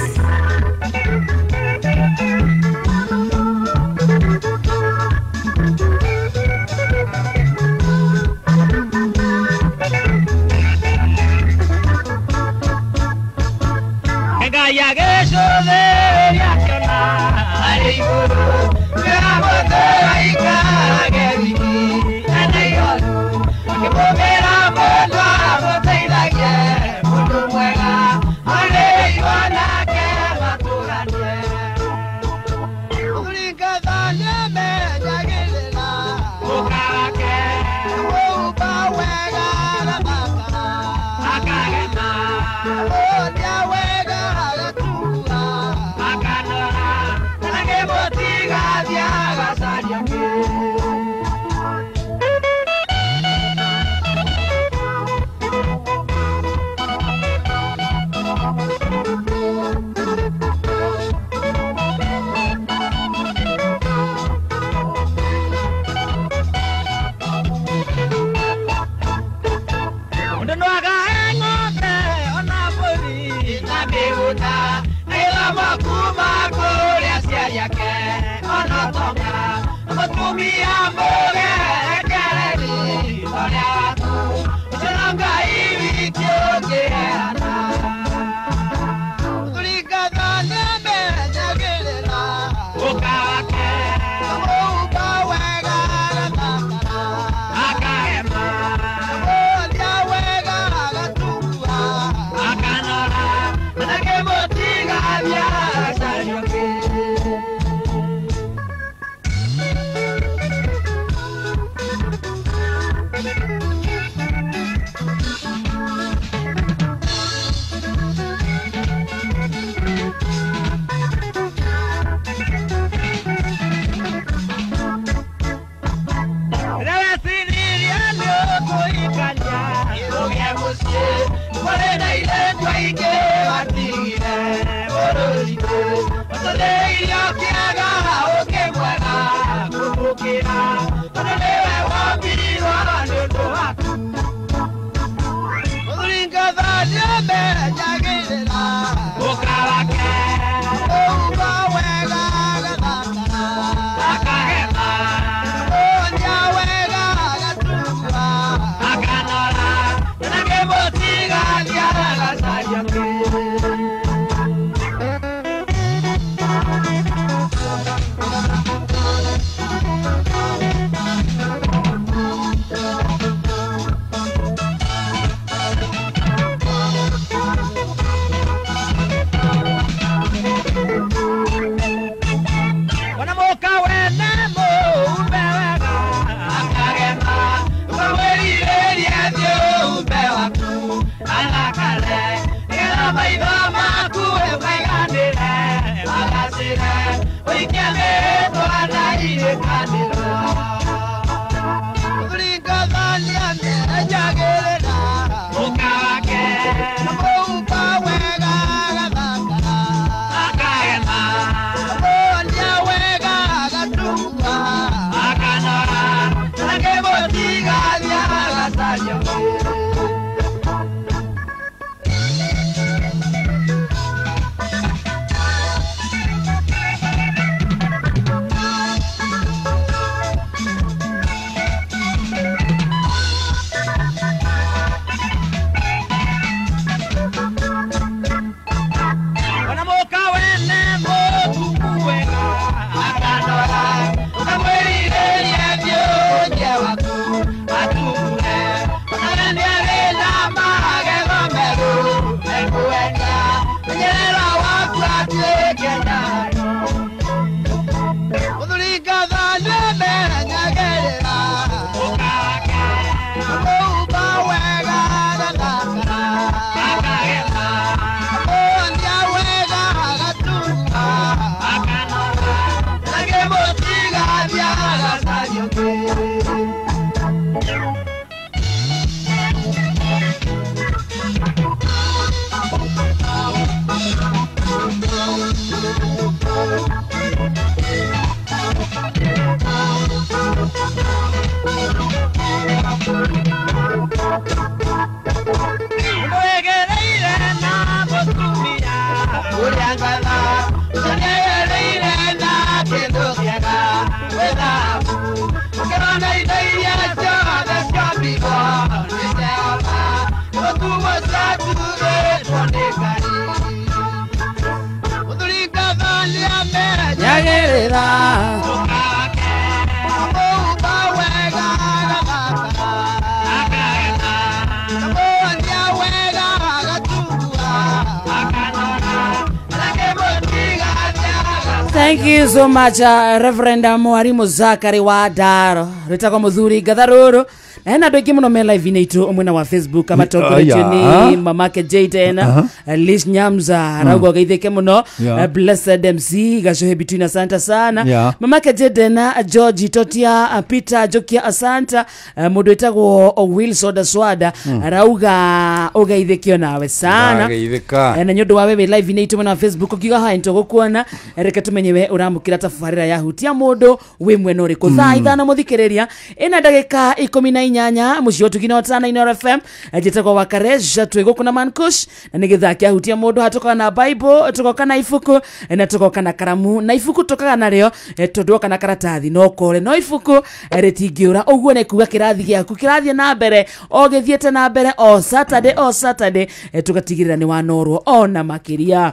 Thank you so much, Reverend Mwarimu Zakari wa Daro. Rwĩtagwo Mũthuri Gatharũrũ. Na hena andũ aingĩ mũno me live inĩ itũ mwena wa Facebook amatongoretio nĩ mamake Jaden, Lish Nyamza arauga geithĩke mũno, Blessed MC Gacohe Between asante sana. Mamake Jaden, George Totia, Peter Jokia asante, mũndũ wĩtagwo Wilson Daswada arauga ũgeithĩkio nawe sana. Na nĩ ũndũ wa wewe live inĩ itũ mwena wa Facebook ũkiuga hai nĩtũgũkuona, reke tũmenye we ũramũkĩra tabarĩra ya hutia mũndũ wĩ mwena ũrĩkũ. Thaa 5 mũthikĩrĩria ĩna ndagĩka 18 muciĩ wa Tugina Tana Inooro FM njĩtagwo Wakareja twĩ gũkũ na Mankush na nĩ gĩthaa kĩa hutia mũndũ hatũkaga na Bible tũgoka na ibuku na tũgoka na karamu na ibuku tũkaga narĩo tondũ woka na karatathi no kore no ibuku rĩtingĩũra ũguo nĩ kuga kĩrathi gĩaku kĩrathiĩ na mbere o gĩthiĩte na mbere o Saturday o Saturday tũgatigĩrĩra nĩ wanorwo ona makĩria.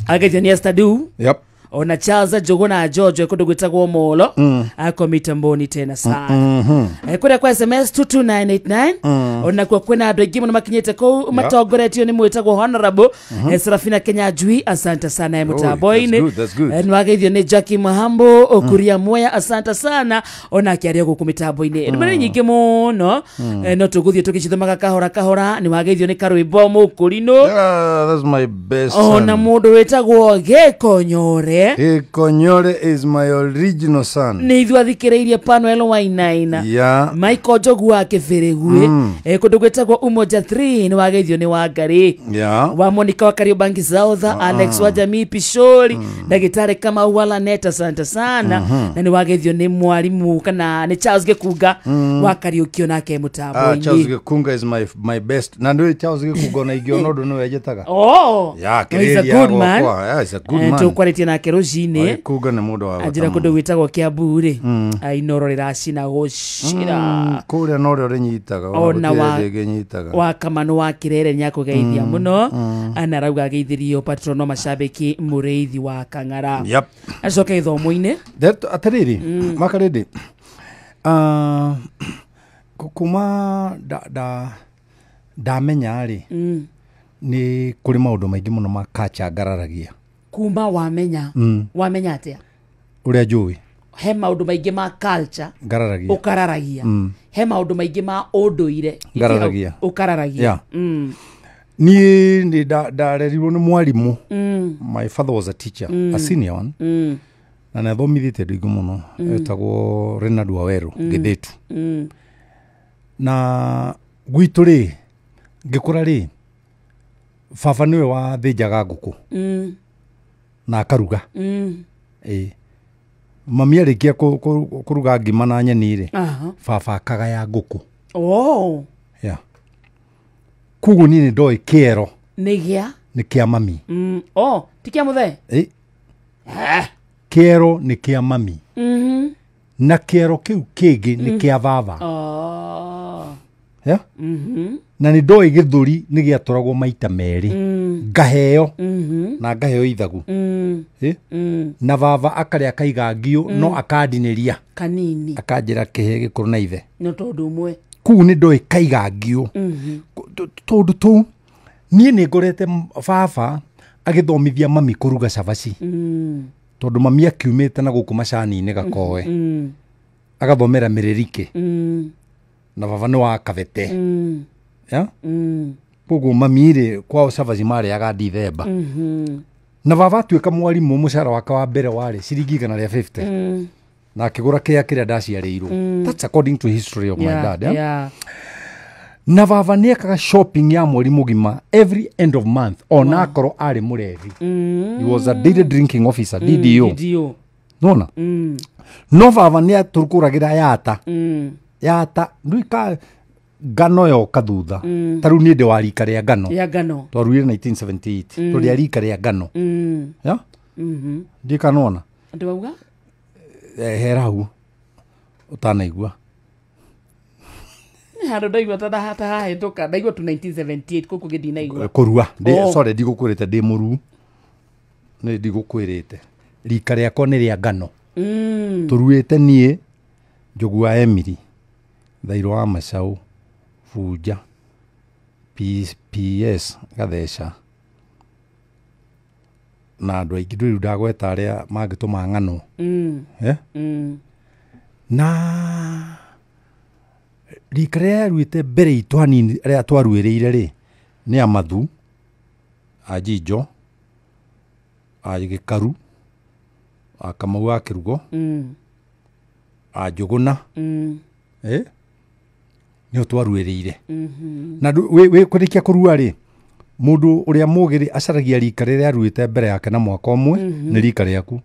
Ageithio nĩ Esther Du.
Yep.
Ona Charles Jogona George kundu gwitagwo Molo akomita mboni tena sana. Kuria kwa SMS 22989 ona kwa kwina andu aingi muno makinyite kuu matongoretio ni mwitagwo Honorable Serafina Kenya Njui asante sana ya mutambo-ini. Nwageithio ni Jackie Mahambo Okuria Moya asante sana ona akiaria guku mitambo-ini. Ndumĩrĩri nyingĩ muno no tuguthie tukicithomaga kahora kahora. Ni wageithio ni Karwimbo Mukurino.
That's my best son.
Ona mundu witagwo Gikonyore.
Gikonyore is my original son.
Ni ithuĩ athikĩrĩirie Panuel Wainaina.
Yeah.
Michael Njogu wa Kĩbĩrĩgui. Kũndũ gwĩtagwo Umoja 3 nĩ wageithio nĩ Wangari.
Yeah.
Wa Monica wa Kariobangi South, Alex wa Jamii Pishori, Ndagĩtarĩ Kamau wa Laneta asante sana. Na nĩ wageithio nĩ mwarimu kana nĩ Charles Gĩkunga wa Kariũkio nake mũtambo-inĩ.
Charles Gĩkunga is my best. Na nĩ Charles Gĩkunga ona ingĩona ũndũ nĩwe njĩtaga.
Oh.
Yeah,
he's a good man.
Yeah, he's a good man.
Tũkwarĩtie nake rũcinĩ.
Gĩkunga nĩ mũndũ wa bata.
Anjĩra kũndũ gwĩtagwo Kiambu rĩ, Inooro rĩracina gũcira.
Kũrĩa norĩo rĩnyitaga,
ona
gũtirĩ
wa Kamano wa Kirere nĩakũgeithia mũno. Ana arauga ageithirio patrono macabĩki mũrĩithi wa Kang'ara.
Yep.
Acoke gĩthomo-inĩ.
Atĩrĩrĩ, Makarĩndĩ, kuma ndamenya rĩ, nĩ kũrĩ maũndũ maingĩ mũno ma culture ngararagia.
Kuma wamenya wamenya atia
uria njui
he maundu maingi ma culture
ngararagia
ukararagia he maundu maingi ma unduire
ngararagia
ukararagia.
Yeah. Niĩ nĩ ndarerirwo nĩ mwarimũ. My father was a teacher, a senior one. Na nĩ athomithĩtie andũ aingĩ mũno. Etagwo Renard Waweru Gĩthĩtu. Na gwitũ rĩ, ngĩkũra rĩ, baba nĩwe wathĩnjaga ngũkũ na akaruga. Ĩĩ. Mami arĩkia kũruga ngima na nyeni rĩ, baba akagaya ngũkũ.
Oh.
Yeah. Koguo niĩ nĩ ndoĩ kĩero
nĩ gĩa
nĩ kĩa mami.
Oh, ti kĩa mũthee?
Ĩ. Kĩero nĩ kĩa mami. Na kĩero kĩu kĩngĩ nĩ kĩa baba.
Oh.
Yeah? Na nĩ ndoĩ gĩthũri nĩ gĩatũragwo maita merĩ. Ngaheo na ngaheo ithagu. Ĩ? Na baba akarĩa akaiga ngio no akandinĩria.
Kanini.
Akanjĩra kĩhe gĩkũrũ na ithe.
No tondũ ũmwe.
Kũu nĩ ndoĩ kaiga ngio. Tondũ tũu niĩ nĩ ngorete baba agĩthomithia mami kũruga cabaci. Tondũ mami akiumĩte na gũkũ macani-inĩ Gakoe. Agathomera mĩrĩrikĩ. Na baba nĩ wa Kabete. Yeah? Koguo mami rĩ kwao cabaci marĩaga Dithemba. Na baba atuĩka mwarimũ mũcara wake wa mbere warĩ ciringi 150. Na akĩgũra kĩea kĩrĩa ndaciarĩirwo. That's according to history of my dad. Yeah?
Yeah.
Na baba nĩ ekaga shopping ya mweri mũgima every end of month ona akorwo arĩ mũrevi. He was a daily drinking officer, DDO.
DDO.
Nona? No baba nĩ atũkũragĩra yata. Yata nduika ngano yoka thutha. Ta rĩu niĩ ndĩ wa rika rĩa ngano.
Ya ngano.
Twaruire 1978. Tũrĩ a rika rĩa ngano. Yeah? Ndiũĩ kana nĩwona?
Andũ auga?
Hera hau ũtanaigua.
Handũ ndaigua ta hahĩtũka ndaigua tu 1978 kũu kũngĩ ndinaigua.
Kũrua. Sorry ndigũkwĩrĩte ndĩ mũruu. Nĩ ndigũkwĩrĩte. Rika rĩakwa nĩ rĩa ngano. Tũruĩte niĩ Njogu wa Emily, Thairũ wa Macaũ, Bunja, PS Gatheca na andũ aingĩ ndũrĩ rĩu ndagweta arĩa mangĩtũma ng'ano. Na rika rĩrĩa rĩaruĩte mbere itũ hanini rĩrĩa twaruĩrĩire rĩ nĩ Amathu, a Njinjo, a Gĩkaru, a Kamau wa Kĩrugo, a Njũgũna. Nĩo twaruĩrĩire. Na wĩ kũrĩkia kũrua rĩ, mũndũ ũrĩa mũũgĩ rĩ acaragia rika rĩrĩa aruĩte mbere yake na mwaka ũmwe nĩ rika rĩaku.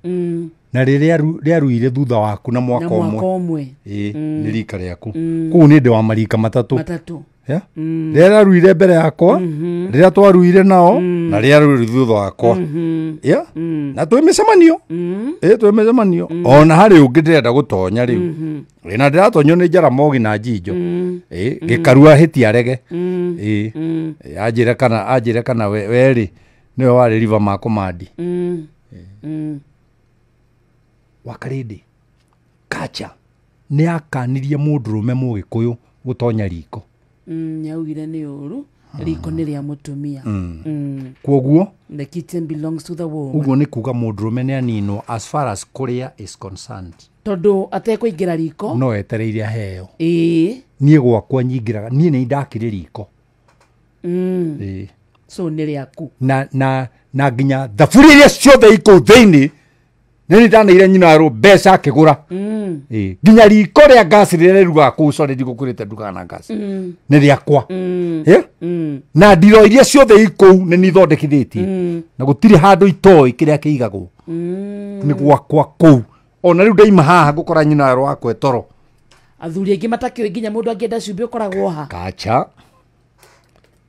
Na rĩrĩa rĩaruire thutha waku na mwaka ũmwe nĩ rika rĩaku. Kũu nĩ ndĩ wa marika matatũ. Yeah? Rĩrĩa rĩaruire mbere yakwa, rĩrĩa twaruire nao, na rĩrĩa rĩaruire thutha wakwa. Yeah? Na twĩ mĩcemanio. Twĩ mĩcemanio. Ona harĩ ũngĩ ndĩrenda gũtonya rĩu. Na ndĩratonyio nĩ Jaramogi na Njinjo. Gĩkarua hĩti arege. Anjĩre kana we rĩ nĩwe warĩ River Makomandi. Wakarĩndĩ kacha nĩ akanirie mũndũrũme mũgĩkũyũ gũtonya riko.
Nĩaugire nĩ ũru, riko nĩ rĩa mũtumia.
Kwoguo
the kitchen belongs to the woman.
Ũguo nĩ kuga mũndũrũme nĩ aninwo as far as kũrĩa is concerned.
Tondũ atekũingĩra riko
no etereire aheo.
Ĩĩ.
Niĩ gwakwa nyingĩraga, niĩ nĩ ndakire riko.
So nĩ rĩaku.
Na nginya thaburia iria ciothe ikũu thĩinĩ nĩ ndaneire nyina rũ mbeca akĩgũra. Nginya riko rĩa ngasi rĩrĩa rĩrugaga kũu, sorry ndigũkwĩrĩte ndugaga na ngasi. Nĩ rĩakwa. Na ndiro iria ciothe ikũu nĩ nithondekithĩtie. Na gũtirĩ handũ itoĩ kĩrĩa kĩigagwo. Nĩ gwakwa kũu. Ona rĩu ndaima haha ngũkora nyina rũ wakwa toro.
Athuri aingĩ matakĩũĩ nginya mũndũ angĩenda cumbĩ ũkoragwo ha.
Kacha.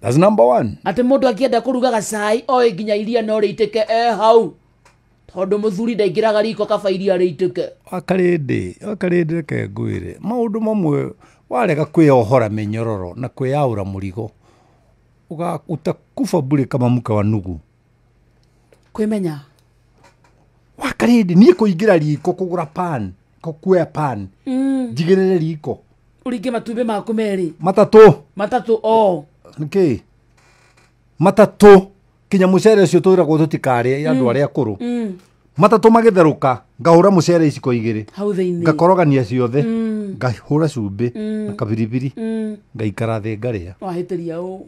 That's number one.
Atĩ mũndũ angĩenda kũruga gacai oĩ nginya iria no rĩitĩke hau. Tondũ mũthuri ndaingĩraga riko kaba iria rĩitĩke.
Wakarĩndĩ reke ngwĩre maũndũ mamwe warega kwĩyohora mĩnyororo na kwĩyaũra mũrigo utakufa bure kama mke wa nugu.
Kwĩmenya.
Wakarĩndĩ niĩ kũingĩra riko kũgũra pan, kuoya pan, njigĩrĩre riko.
Ũringe matumbĩ maku merĩ.
Matatũ.
Matatũ o.
Nĩkĩ? Matatũ. Kinya mũcere ũcio twĩragwo tũtikarĩe andũ arĩa akũrũ. Matatũ magĩtherũka ngahũra mũcere iciko igĩrĩ.
Hau thĩinĩ.
Ngakorogania ciothe. Ngahũra cumbĩ na kabiribiri. Ngaikara thĩ ngarĩa.
Wahĩtĩria ũũ.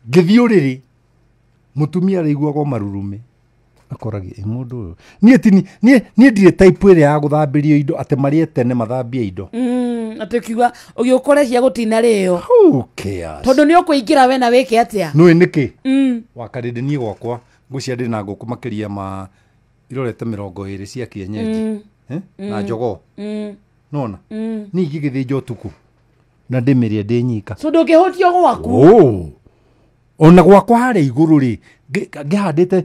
Ngĩthiĩ ũrĩrĩ Mutumia araiguaga marurume akoragia mundu uyu nie ti nie ndirĩ type ĩrĩa ya gũthambĩrio indo atĩ marĩe tene mathambie indo.
Atĩ kiuga ũgĩũkore cia gũtina rĩo.
Who cares?
Tondũ nĩ ũkũingĩra we na wĩke atĩa?
Nũĩ nĩkĩ? Wakarĩndĩ niĩ gwakwa ngũcia ndĩ na ngũkũ makĩria ma irorete 20 cia kienyeji. Na njogoo. Nona? Niĩ ingĩgĩthĩnja ũtukũ na ndĩmĩrĩe ndĩ nyika.
So ndũngĩhũtio gwaku?
Ona gwakwa harĩa igũrũ rĩ ngĩhandĩte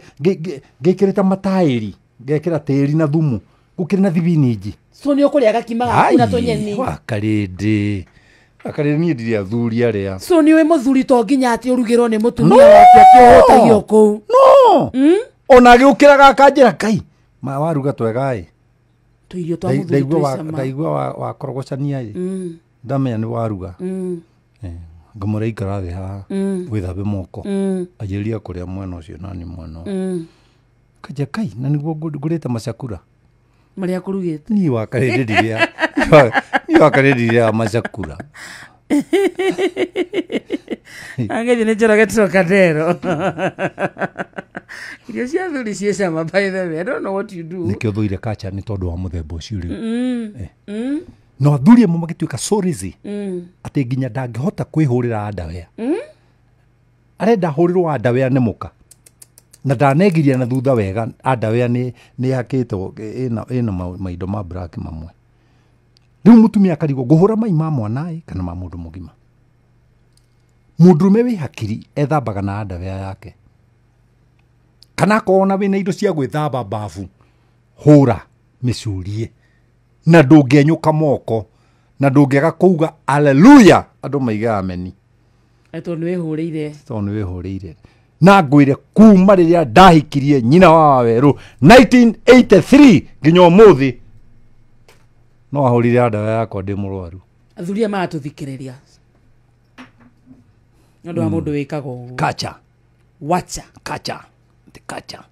ngĩkĩrĩte mataĩri ngekĩra tĩri na thumu gũkĩrĩ na thibinji.
So nĩ ũkũrĩa gakima gaku na tũnyeni.
Wakarĩndĩ wakarĩndĩ niĩ ndirĩ athuri arĩa.
So nĩ ũĩ mũthuri to nginya atĩ ũrugĩrwo nĩ mũtumia wake akĩhũtagio kũu.
No. Ona agĩũkĩraga akanjĩra Ngai ma waruga twega ĩ.
Tũirio twa mũthuri twĩ cama.
Ndaigua wakorogocania ĩ. Ndamenya nĩ waruga. Ngamũra ikara thĩ haha wĩthambe moko anjĩrĩria kũrĩa mwena ũcio nani mwena kanja kai na nĩguo ngũrĩte macakura
marĩa kũrugĩte.
Niĩ wakarĩndĩ ndirĩa niĩ wakarĩndĩ ndirĩa macakura.
Angĩthiĩ nĩ Njoroge Trocadero. Irio cia athuri ciĩ cama by the way. I don't know what you do.
Nĩkĩo thũire kacha nĩ tondũ wa mũthemba ũcio rĩu. No athuri amwe magĩtuĩka so lazy atĩ nginya ndangĩhota kwĩhũrĩra underwear. Arenda ahũrĩrwo underwear nĩ mũka na ndanegiria na thutha wega underwear nĩ hakĩtwo ĩna maindo ma black mamwe. Rĩu mũtumia akarigwo ngũhũra mai ma mwana ĩ kana ma mũndũ mũgima. Mũndũrũme wĩ hakiri ethambaga na underwear yake kana akorwo na wĩna indo cia gwĩthamba bafu hũra mĩcurie na ndũngĩenyũka moko na ndũngĩaga kuuga haleluya andũ maige ameni
tondũ nĩ wĩhũrĩire.
Tondũ nĩ wĩhũrĩire. Na ngwĩre kuma rĩrĩa ndahikirie nyina wa Wawerũ 1983 nginya ũmũthĩ no ahũrire ndawa yakwa ndĩ mũrwaru.
Athuri aya maratũthikĩrĩria nĩ ũndũ wa mũndũ wĩkaga ũguo.
Kacha
wacha
kacha ti kacha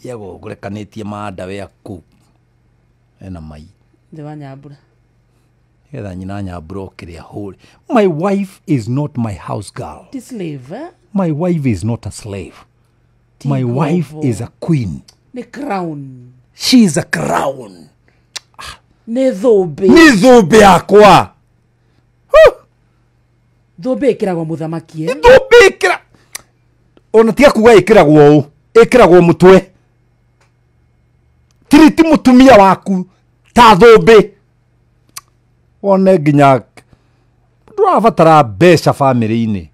yego ngũrekanĩtie ma ndawa yaku ena mai
thĩ wa Nyambura
getha nyina Nyambura okĩrĩa hũre. My wife is not my house girl.
Ti slave, eh?
My wife is not a slave. My wife is a queen.
Nĩ crown.
She is a crown.
Nĩ thũmbĩ.
Nĩ thũmbĩ yakwa.
Thũmbĩ ĩkĩragwo mũthamaki.
Thũmbĩ ĩkĩra ona tiga kuga ĩkĩragwo ũũ, ĩkĩragwo mũtwe. Tiriti mũtumia waku ta thũmbĩ. Wone nginya ndũrabatara mbeca bamĩrĩ-inĩ.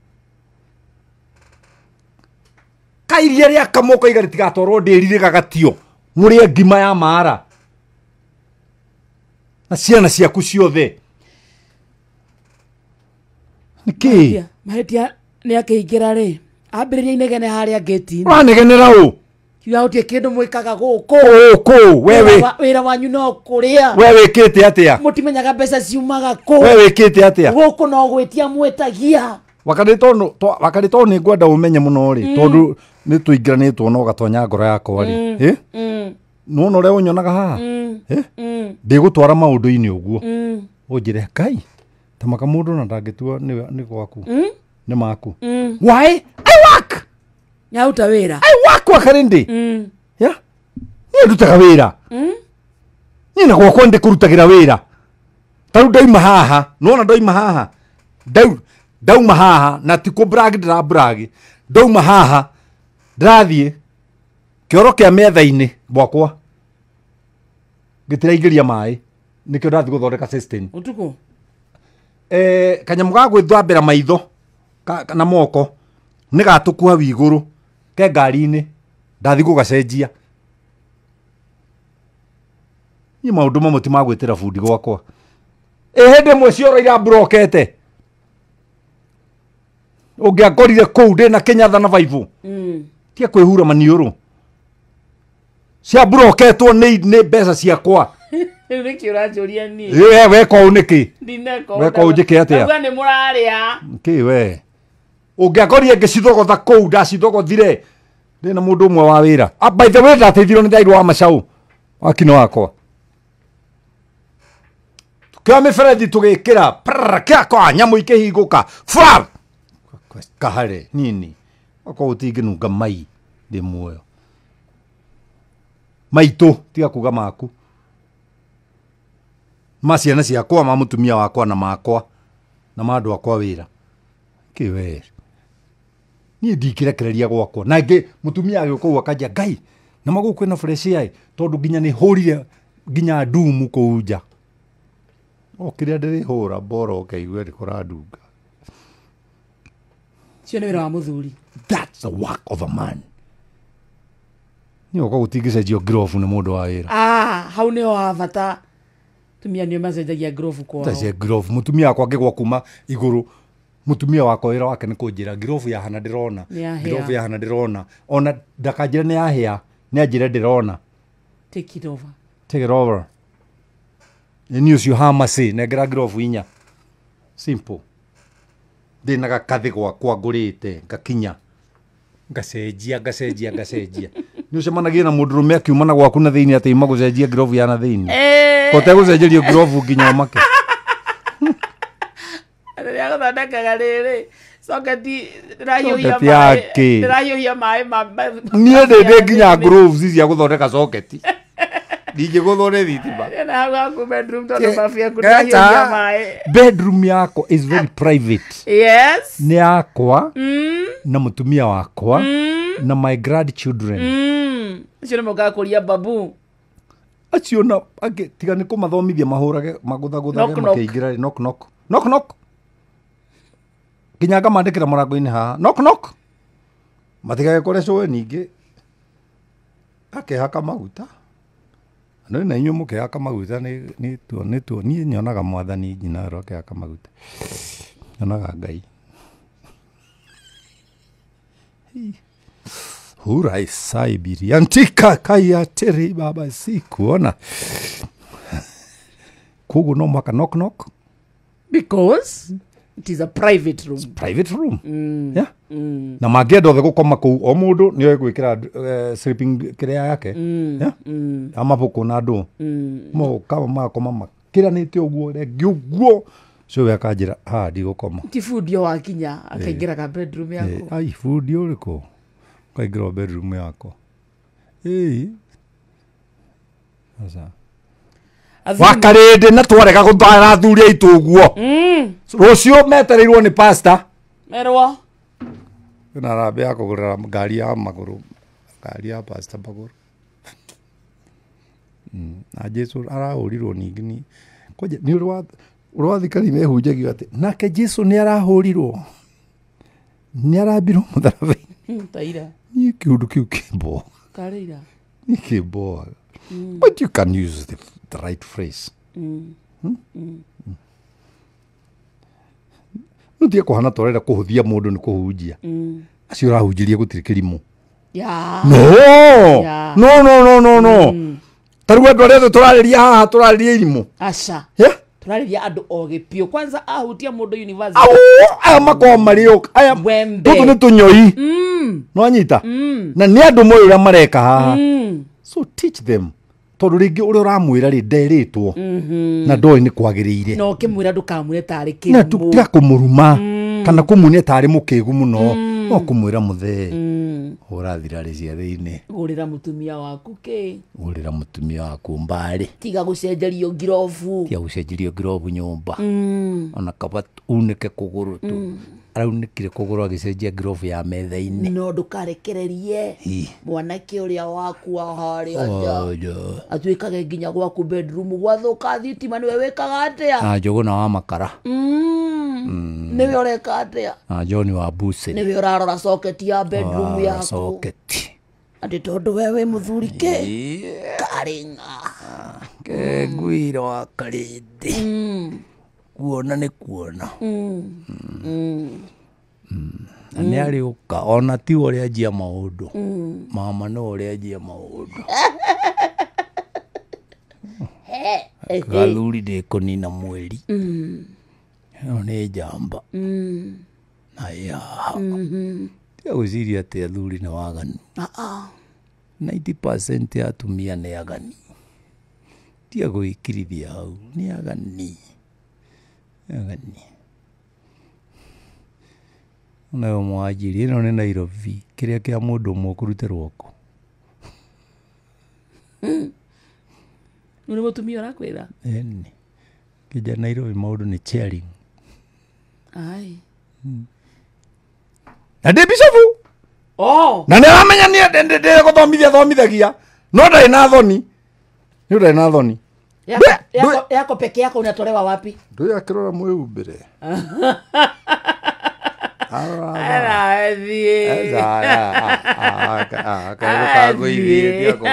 Kairia rĩa kamwe ũkaiga rĩtigatwarwo ndĩri rĩgagatio mũrĩe ngima ya mara na ciana ciaku ciothe. Nĩkĩ?
Mahĩtia nĩ akĩingĩra rĩ ambĩrĩria inegene harĩa ngĩti-inĩ.
Ũranegenera ũ?
Kiuga gũtirĩ kĩndũ mwĩkaga gũkũ.
Gũkũ wewe
wĩra wanyu no kũrĩa.
We wĩkĩte atĩa?
Mũtimenyaga mbeca ciumaga kũ.
We wĩkĩte atĩa?
Gũkũ no gwĩtia mwĩtagia.
Wakarĩ tondũ nĩ ngwenda ũmenye mũno rĩ tondũ nĩ tũingĩranĩtwo na ũgatonya ngoro yakwa rĩ. Nĩwona ũrĩa ũnyonaga haha? Ndĩgũtwara maũndũ-inĩ ũguo. Ũnjĩre Ngai ta maka mũndũ na ndangĩtua nĩ gwaku. Nĩ maku. Why? I work.
Nyaruta wĩra.
I work wakarĩndĩ. Yeah. Niĩ ndutaga wĩra. Niĩ na gwakwa ndĩkũrutagĩra wĩra. Ta rĩu ndauma haha, nĩwona ndauma haha. Ndauma haha na ti kũ brag ndĩra brag. Ndauma haha ndĩrathiĩ kĩoro kĩa metha-inĩ gwakwa gĩtiraingĩria maĩ nĩkĩo ndathiĩ gũthondeka system.
Ũtukũ?
Kanyamũ ga gwĩthambĩra maitho na moko nĩ gatũku hau igũrũ ke ngari-inĩ ndathiĩ gũgacenjia. Niĩ maũndũ mamwe ti ma gwĩtĩra bundi gwakwa. Ĩ hĩndĩ ĩmwe cioro iramburokete ũngĩakorire kũu ndĩna kĩnyatha na baibũ tia kwĩhura maniũrũ ciamburoketwo nĩ mbeca ciakwa.
Rĩu nĩkĩ ũranjũria niĩ?
We weka ũũ nĩkĩ?
Ndineka ũũ.
Weka ũũ njĩke atĩa?
Ndauga nĩ mũrarĩa.
Kĩ we? Ũngĩakorire ngĩcithogotha kũu ndacithogothire ndĩna mũndũ ũmwe wa wĩra. By the way ndateithirio nĩ Thairũ wa Macaũ wakino wakwa. Tukĩoya mĩberethi tũgĩkĩra kĩakwa nyamũ ikĩhingũka. Fra! Kahare nini. Okorwo gũtingĩnunga mai ndĩ muoyo. Maitũ tiga kuga maku. Ma ciana ciakwa, ma mũtumia wakwa na makwa na ma andũ akwa wĩra. Kĩ we? Niĩ ndingĩrekereria gwakwa. Na ingĩ mũtumia agĩũka ũguo akanjia Ngai na magũkũ kwĩna fresh air tondũ nginya nĩ hũrire nginya ndumu kũu nja. O kĩrĩa ndĩrĩhũra mboro ũkaigue nĩ kũrandunga.
Cio nĩ wĩra wa mũthuri.
That's the work of a man. Niĩ okorwo gũtingĩcenjio ngirobu nĩ mũndũ wa wĩra.
Hau nĩho ha bata. Tumia nĩo macenjagia ngirobu kwao.
Cenjia ngirobu. Mũtumia wakwa angĩgwa kuma igũrũ, mũtumia wakwa wĩra wake nĩ kũnjĩra ngirobu yahana ndĩrona. Ngirobu yahana ndĩrona. Ona ndakanjĩre nĩ yahĩa, nĩ anjĩre ndĩrona.
Take it over.
Take it over. Nĩ ũcio hamasi, nengera ngirobu inya. Simple. Ndĩna gakathĩ gwakwa ngũrĩte, ngakinya. Ngacenjia, ngacenjia, ngacenjia. Nĩ ũcemanagia na mũndũrũme akiuma na gwaku na thĩinĩ atĩ ima gũcenjia ngirobu ya na thĩinĩ. Kote gũcenjerio ngirobu nginya ũmake.
Rĩrĩa gũthondekaga rĩrĩ, soketi ndĩrahiũhia maĩ. Ndĩrahiũhia maĩ ma
Niĩ ndĩ nginya gloves cia gũthondeka soketi. Ndingĩgũthwo nĩ thitima.
Na hau haku bedroom tondũ babu yaku ndĩrahiũhia maĩ.
Bedroom yakwa is very private.
Yes.
Nĩ yakwa na mũtumia wakwa na my grandchildren.
Acio nĩ mokaga kũria babu.
Acio na angĩ tiga nĩ kũmathomithia mahũrage magũthagũthage makĩingĩra knock knock. Knock knock. Nginya ngamandĩkĩra mũrango-inĩ haha. Knock knock. Matigagĩkore cũĩ ningĩ. Akehaka maguta. No na inyuĩ mũkehaka maguta nĩ tuo niĩ nyonaga mwathani nyina ro akehaka maguta. Nyonaga Ngai. Hura isaibiri antika kaya teri baba sikuona. Koguo no mwaka knock knock.
Because it is a private room.
It's a private room. Yeah. Na mangĩenda othe gũkoma kũu o mũndũ nĩoĩ gwĩkĩra sleeping kĩrĩa yake. Yeah. Amabũkũ na andũ. Moka makoma makĩranĩte ũguo rĩngĩ ũguo. Cũwe akanjĩra haha ndigũkoma.
Ti bundi wakinya akaingĩra ka bedroom yaku.
Ai bundi ũrĩkũ? Kaingĩra bedroom yakwa. Ĩĩ. Aca. Wakarĩndĩ na twarega gũtwara athuri aitũ ũguo. Rũciũ metereirwo nĩ pastor.
Merwo.
Kwĩna harambee ya kũgũrĩra ngari ya magũrũ. Ngari ya pastor magũrũ. Na Jesu arahũrirwo ningĩ ni. Kwanja nĩ ũrĩ wa thikari mehunjagio atĩ nake Jesu nĩ arahũrirwo. Nĩ arambirwo mũtharaba-inĩ.
Taira.
Niĩ kĩũndũ kĩu kĩmboa.
Karĩira.
Niĩ kĩmboaga. But you can use the right phrase. No tiga kũhana ta ũrenda kũhũthia mũndũ nĩ kũhunjia. Acio ũrahunjĩria gũtirĩ kĩrimũ.
Yeah.
No.
Yeah.
No no no no no. Ta rĩu andũ arĩa othe tũrarĩria haha tũrarĩria irimũ.
Aca.
Yeah.
Tũrarĩria andũ ogĩ biũ. Kwanza ahutia mũndũ university.
Au, aya makoragwo marĩ aya tũtũ nĩ tũnyoi. No anyita. Na nĩ andũ moĩ ũrĩa mareka haha. So teach them. Tondũ rĩngĩ ũrĩa ũramwĩra rĩ nderĩtwo na ndoĩ nĩ kwagĩrĩire.
Na ũkĩmwĩra ndũkamwĩre tarĩ kĩrimũ.
Na tiga kũmũruma kana kũmuonia tarĩ mũkĩgu mũno. No kũmwĩra mũthee. Hũra thirarĩ cia thĩinĩ.
Gũrĩra mũtumia waku kĩ.
Gũrĩra mũtumia waku mbarĩ.
Tiga gũcenjerio ngirobu.
Tiga gũcenjerio ngirobu nyũmba. Ona kaba unĩke kũgũrũ tu. Araunĩkire kũgũrũ agĩcenjia ngirobu ya metha-inĩ.
No ndũkarekererie mwanake ũrĩa waku wa harĩa nja. Atuĩkage nginya gwaku bedroom gwathũka thitima nĩwe wĩkaga atĩa?
Na Njũgũna wa makara.
Nĩwe ũreka atĩa?
Na John wa Buce.
Nĩwe ũrarora socket ya bedroom yaku.
Socket.
Atĩ tondũ we wĩ mũthuri kĩ? Karĩ ng'a.
Kengwira wa Karĩndĩ. Kuona nĩ kuona. Na nĩ arĩũka ona ti ũrĩa anjia maũndũ. Mama no ũrĩa anjia maũndũ. Gathuri ndĩkũnina mweri. Ĩno nĩ njamba. Na ĩ haha. Tiga gwĩciria atĩ athuri nĩ waganu. 90% ya atumia nĩ agani. Tiga gwĩkirithia hau. Nĩ agani. Agani. Nayo mwajiri ĩno nĩ Nairobi kĩrĩa kĩa mũndũ ũmwe ũkũrutĩrwo kũ.
Nĩ mũtumia ũrakwĩra?
Ĩni. Kĩnja Nairobi maũndũ nĩ sharing.
Ai.
Na ndĩ bishofu.
Oh.
Na nĩ aramenya niĩ ndĩ gũthomithia thomithagia. No ndarĩ na thoni. Nĩ ndarĩ na thoni.
Yako peke yako unatolewa wapi?
Ndũĩ akĩrora mwĩhumbĩre.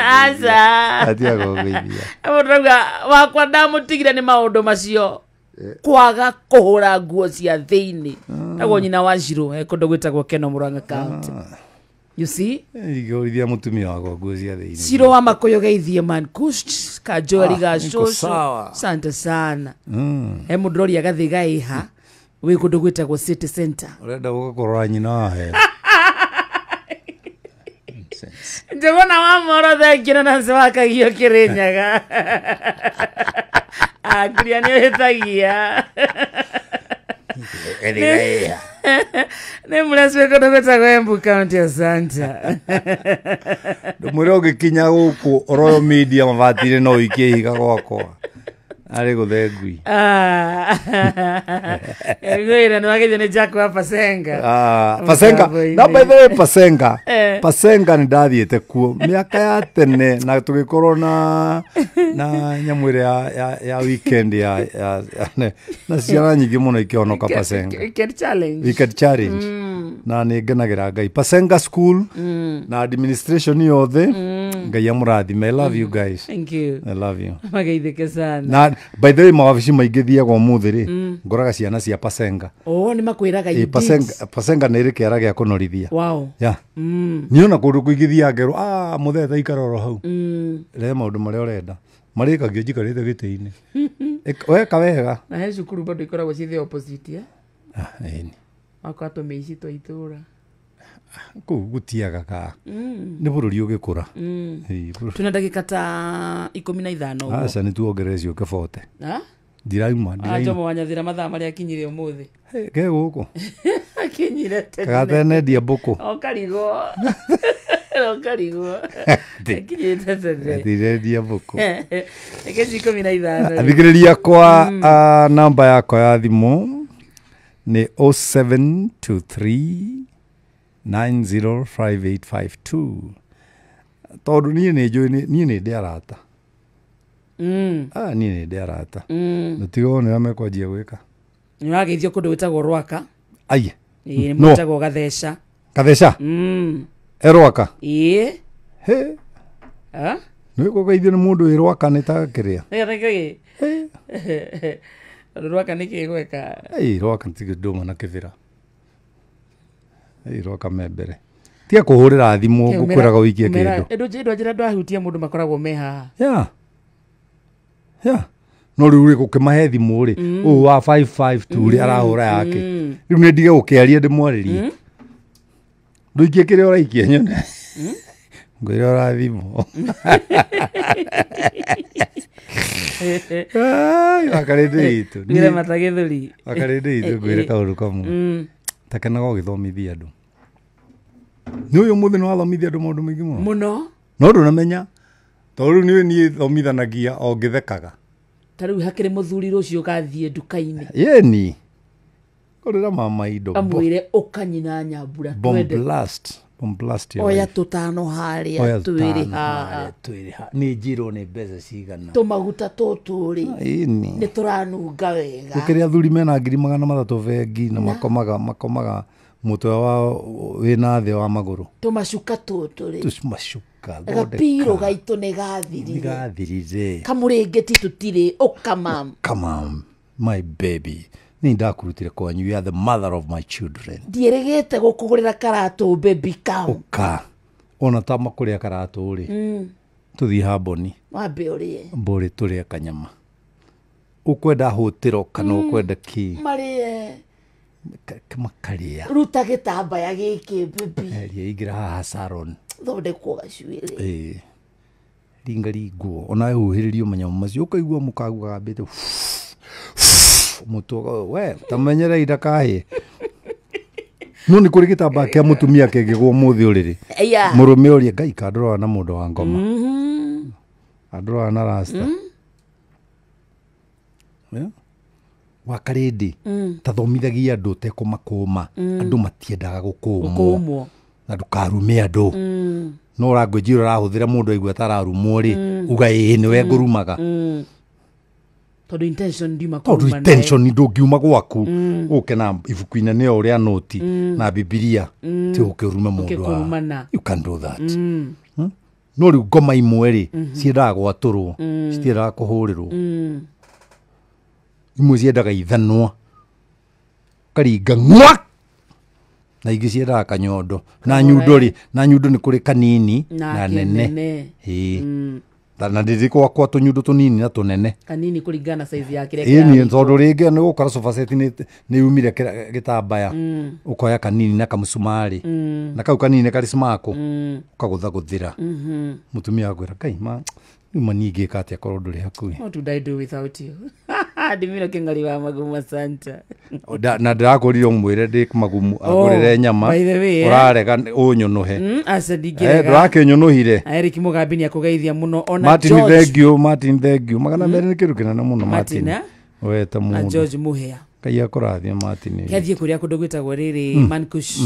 Aca wakwa ndamũtigire nĩ maũndũ macio kwaga kũhũra nguo cia thĩinĩ naguo nyina wa Shiro kũndũ gwĩtagwo Keno Murang'a County. You see?
Igĩũrithia mũtumia wakwa nguo cia thĩinĩ.
Shiro wa Makoyo geithie man kusht kajoeri ga shosho. Asante sana. He mũndũ ũroria gathiga iha wĩ kũndũ gwĩtagwo City Center.
Ũrenda gũka kũrora nyina wa hera.
Njogona wa moro thengio na Nancy wa Kagio Kĩrĩnyaga. Akuria nĩ ũhĩtagia. Nĩ mũreci wĩ kũndũ gwĩtagwo Embu County, asante.
Ndũmwĩre ũngĩkinya gũkũ Royal Media mabati-inĩ no ũikie ihiga gwakwa. Arĩ gũthe ngui.
Ngwĩra nĩ wageithio nĩ Jack wa Pasenga.
Pasenga. Na by the way Pasenga. Pasenga nĩ ndathiĩte kuo mĩaka ya tene na tũgĩkorwo na nyamũ ĩrĩa ya weekend ya na ciana nyingĩ mũno ikĩhonoka Pasenga.
Weekend challenge.
Weekend challenge. Na nĩ ngenagĩra Ngai. Pasenga school na administration yothe. Ngai amũrathime. I love you guys.
Thank you.
I love you.
Mageithĩke sana.
Na by the way mawabici maingĩ thiaga ũmũthĩ rĩ ngoraga ciana cia Pasenga.
Oh, nĩ makwĩraga you did.
Pasenga nĩ ĩrĩ kĩara gĩa kũnorithia.
Wow.
Yeah. Niĩ ona kũndũ kũingĩ thiaga ngerwo mũthee ta ikara oro hau. Rehe maũndũ marĩa ũrenda. Marĩkagio njikarĩte gĩtĩ-inĩ. Weka wega.
Na he cukuru bado ikoragwo ci the opposite eh?
Ĩni.
Wakwa tũmĩici twa itũra.
Kũu gũtiaga ka. Nĩ bũrũri ũgĩkũra.
Tuna ndagĩka ta 15 ũguo.
Aca nĩ tuongerere ciũke 40. Ndirauma.
Njomo wa Nyathira mathaa marĩa akinyire ũmũthĩ.
Ke gũkũ.
Akinyire tene.
Gatenendia mbũkũ.
O karigwo. O karigwo. Akinyire tene.
Ndirendia mbũkũ.
Reke ci 15.
Athikĩrĩria kwa namba yakwa ya thimũ nĩ 0723 905852. Tondũ niĩ nĩ njũĩ niĩ nĩ ndĩ arata. Niĩ nĩ ndĩ arata. Na tiga wone ũrĩa mekwanjia gwĩka.
Nĩ ũrageithio kũndũ gwĩtagwo Rwaka.
Ai.
Ĩĩ, nĩ gwĩtagwo Gatheca.
Gatheca? E Rwaka?
Ĩĩ.
He. Nĩ gũgeithio nĩ mũndũ wĩ Rwaka nĩ ta kĩrĩa.
Nĩ Rwaka nĩ kĩ gweka?
Rwaka nĩ ndũma na kĩbĩra. Rwaka me mbere. Tiga kũhũrĩra thimũ ngũkwĩraga ũikie kĩndũ.
Ndũ njĩra ndwahutia mũndũ makoragwo me haha.
Yeah. Yeah. No rĩu rĩ gũkĩmahe thimũ rĩ ũyũ wa 552 rĩ arahũra yake. Rĩu nĩ ndige gũkĩaria ndĩmwarĩrie. Ndũikie kĩrĩa ũraikia nyone. Ngwĩra ũrathimwo. Wakarĩndĩ itũ.
Ngwĩre matagĩthũri.
Wakarĩndĩ itũ ngwĩre kaũndũ kamwe. Takenaga ũgĩthomithia andũ. Nĩ ũyũ ũmũthĩ nĩ wathomithia andũ maũndũ maingĩ mũno.
Mũno.
No ndũnamenya. Tondũ rĩu nĩ niĩ thomithanagia o ngĩthekaga.
Ta rĩu hakĩrĩ mũthuri rũciũ ũgathiĩ nduka-inĩ.
Yeni. Kũrĩra mama indo.
Amwĩre ũkanyina Nyambura twende.
Bomb blast.
Oya tũtano harĩa twĩrĩ haha.
Nĩ njirwo nĩ mbeca cigana.
Tũmaguta tũtũ rĩ. Nĩ tũranunga wega.
Gũkĩrĩ athuri mena 300,000 bengi na makomaga mũtwe wao wĩna thĩ wa magũrũ.
Tũmacuka tũtũ rĩ.
Tũmacuka.
Gapiro gaitũ nĩ gathirire.
Gathirire.
Kamũrĩngĩti tũtirĩ. Ũka mam.
Come on, my baby. Nĩ ndakũrutire kwanyu. You are the mother of my children.
Ndierĩgĩte gũkũgũrĩra karatũ baby come.
Ũka. Ona ta makũrĩa karatũ rĩ. Tũthiĩ hamboni.
Wambe ũrĩe.
Mbũrĩ tũrĩe kanyama. Ũkwenda hũtĩro kana ũkwenda kĩ?
Marĩe.
Makarĩa.
Ruta gĩtambaya gĩkĩ baby.
Eria ingĩra haha salon.
Thondekwo gacuĩrĩ.
Ĩĩ. Ringaringwo. Ona huhĩrĩrio manyamũ macio ũkaigua mũkagu gagambĩte. Mũtwe we tamenyerei ndakahĩe. No nĩ kũrĩ gĩtambaya kĩa mũtumia kĩngĩgwo mũthĩ ũrĩrĩ.
Yeah.
Mũrũme ũrĩa Ngai kandũraga na mũndũ wa ngoma. Andũraga na rasta. Yeah. Wakarĩndĩ tathomithagia andũ ũtekũmakũma. Andũ matiendaga gũkũmwo. Na ndũkarume andũ. No language ĩrĩa ũrahũthĩra mũndũ aigua ta ararumwo rĩ, uga ĩĩ nĩwe ngũrumaga.
Tondũ intention ndiuma
Tondũ
kũruma.
Intention ndũngiuma gwaku ũke na ibuku inene o rĩa noti na Bibilia ti ũke ũrume mũndũ
kũrumana.
You can do that. No rĩu ngoma imwe rĩ ciendaga gwatũrwo, citiendaga kũhũrĩrwo. Imwe ciendaga ithanwa ũkaringa ng'wa, na ingĩ ciendaga kanyondo na nyundo rĩ, na nyundo nĩ kũrĩ kanini na nene. Ĩĩ. Na ndĩrĩ gwakwa tũnyundo tũnini na tũnene.
Kanini kũringana na size ya kĩrĩa.
Ĩni tondũ rĩngĩ nĩ gũkora sofa set nĩ yumire gĩtambaya, ũkoya kanini na kamũcumarĩ, na kau kanini karĩ smako, ũkagũthagũthĩra. Mũtumia akwĩra Ngai ma rĩu ma niĩ ingĩka atĩa korwo ndũrĩ hakuhĩ.
What would I do without you? Ndimira kĩng'ari wa magumu asante.
Na ndĩrakũrire ũmwĩre ndĩ magumu agũrĩre nyama.
By the way,
ũrarega ũnyũnũhe.
Aca ndingĩrega.
Ndũrakĩnyũnũhire.
Eric Mugambi nĩ akũgeithia mũno ona
Martin
George.
Thank you, Martin thank you. 200 nĩ kĩndũ kĩnene mũno Martin. Weta
Na
mũndũ.
George Muhea.
Ngai akũrathime Martin.
Kĩathiĩ kũrĩa kũndũ gwĩtagwo rĩrĩ Mankush.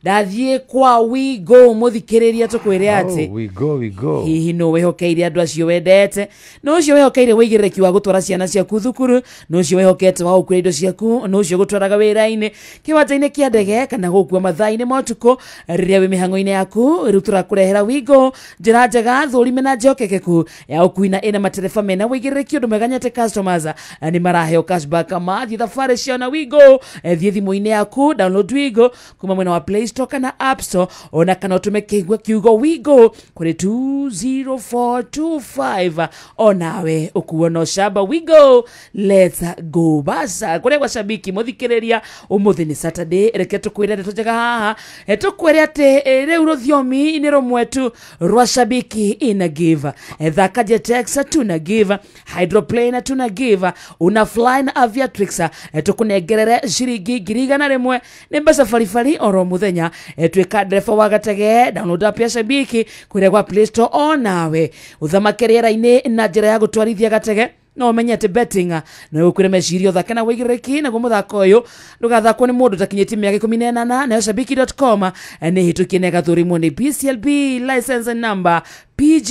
Ndathiĩ kwa We Go mũthikĩrĩria tũkwĩre atĩ
We go, we go.
Hihi no wĩhokeire andũ acio wendete, no ũcio wĩhokeire wĩigĩrĩrĩki wa gũtwara ciana ciaku thukuru, no ũcio wĩhokete wa gũkuĩra indo ciaku, no ũcio gũtwaraga wĩra-inĩ, kĩwanja-inĩ kĩa ndege kana gũkua mathaa-inĩ ma ũtukũ rĩrĩa wĩ mĩhang'o-inĩ yaku. Rĩu tũrakũrehera We Go, njĩra njega thũrime na njokekeku ya ũkui na ĩna matereba mena wĩigĩrĩrĩki ũndũ mwega nyete customers nĩ maraheo cashback mathiĩ thabarĩ ciao na We Go. Thiĩ thimũ-inĩ yaku, download We Go kuma mwena wa Play Store kana App Store, ona kana ũtũme kiugo We Go kũrĩ 20425 onawe ũkuo no shamba. We Go, let's go basa kũrĩa gwa shabiki mũthikĩrĩria. Ũmũthĩ nĩ Saturday, reke tũkwĩre ndeto njega haha. Tũkwĩre atĩ rĩu rũthiomi nĩ rũmwe tu rwa shabiki ina give. Thaka Jetex tuna give, Hydroplane tuna give, una fly na Aviatrix tũkũnengerere ciringi 100,000 nĩ mbeca baribari oro mũthenya. Twĩka ndereba wa gatege, download app ya shabiki kũrĩa gwa Play Store onawe ũthamake rĩera-inĩ na njĩra ya gũtwarithia gatege. No ũmenye atĩ betting no ũkwĩre meciria ũthake na wĩigĩrĩrĩki, naguo mũthako ũyũ ndũgathakwo nĩ mũndũ ũtakinyĩtie mĩaka 18. Nayo shabiki.com nĩ hĩtũkie na ĩgathũrimwo nĩ BCLB license number PG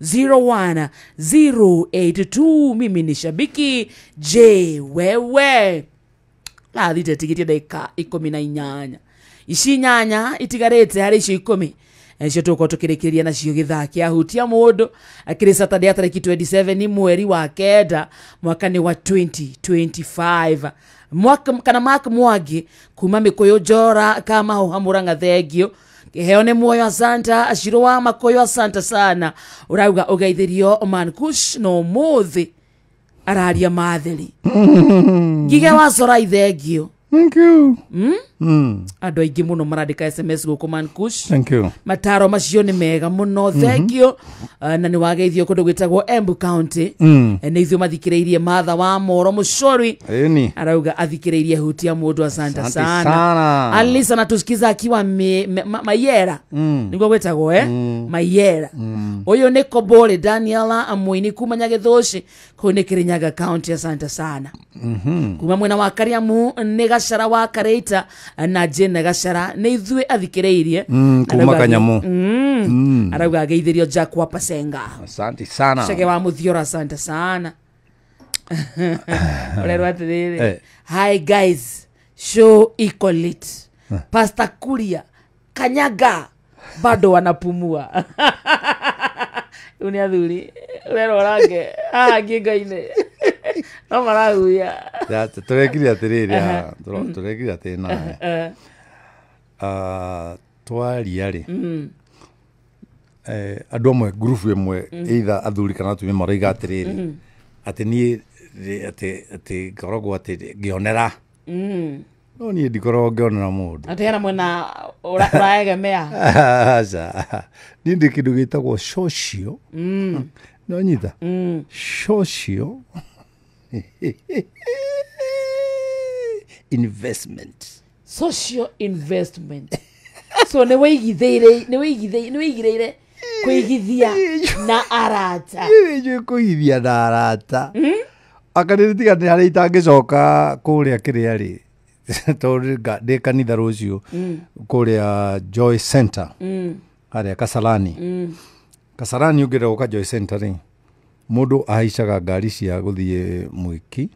0001082. Mimi ni shabiki J wewe. Athite tigĩtie ndagĩka 18, ici inyanya itigarĩte harĩ icio 10 cio tũgũkorwo tũkĩrĩkĩrĩria nacio gĩthaa kĩa hutia mũndũ akĩrĩ Saturday ya tarĩki 27 mweri wa 9 mwaka nĩ wa 2025. Mwaka kana Mark Mwangi kuma Mĩkũyũ Njora Kamahu Hamũrang'a thengio kĩheo nĩ muoyo asanta acirũ wa Makũyũ asanta sana. Ũrauga ũgeithĩrio Mankush no ũmũthĩ araria matheri. Ngige wa Cora ithengio.
Thank you.
Andũ aingĩ mũno marandĩka SMS gũkũ Mankush.
Thank you.
Mataro macio nĩ mega mũno thank you. Na nĩ wageithio kũndũ gwĩtagwo Embu County. Nĩ ithuĩ mathikĩrĩirie Martha wa Moro Mũcori.
Ĩni.
Arauga athikĩrĩirie hutia mũndũ asante
Asante
sana.
sana.
Alisa anatusikiza akiwa Mayera. Nĩguo gwĩtagwo Mayera. Ũyũ nĩ Kobore Daniela Amũini kuma Nyagĩthũci kũu nĩ Kirinyaga County asante sana. Kuma mwena wa Kariamu nĩ Gacara wa Kareita na Jane Gacara nĩ ithuĩ athikĩrĩirie.
Kuma Kanyamu.
Arauga ageithĩrio Jack wa Pasenga.
Asante sana.
Chege wa Muthiora asante sana. Ũrerwo atĩrĩrĩ, hi guys, show iko lit. Pastor Kuria Kanyaga bado wanapumua. Rĩu nĩ athuri ũrerwo range haha ngingo-inĩ no marahuia.
Tũrekire atĩrĩrĩ, tũrekire atĩrĩ nawe. Twaria rĩ, andũ amwe ngurubu ĩmwe either athuri kana atumia maroiga atĩrĩrĩ atĩ niĩ atĩ ngoragwo atĩ ngĩonera. No niĩ ndikoragwo ngĩonera mũndũ.
Atĩ hena mwena ũraegemea.
Aca. Niĩ ndĩ kĩndũ gĩtagwo social. No nyita? Social investment.
Social investment. So nĩ wĩigithĩire, nĩ wĩigithĩire, nĩ wĩigĩrĩire kũigithia na arata.
Njũĩ kũigithia na arata. Aka nĩ tiga nĩ harĩa itangĩcoka kũrĩa kĩrĩa rĩ, tondũ ndĩ kanitha rũciũ kũrĩa Joy Center, harĩa Kasarani. Kasarani ũngĩenda gũka Joy Center rĩ, mũndũ ahaicaga ngari cia gũthiĩ Mwĩki.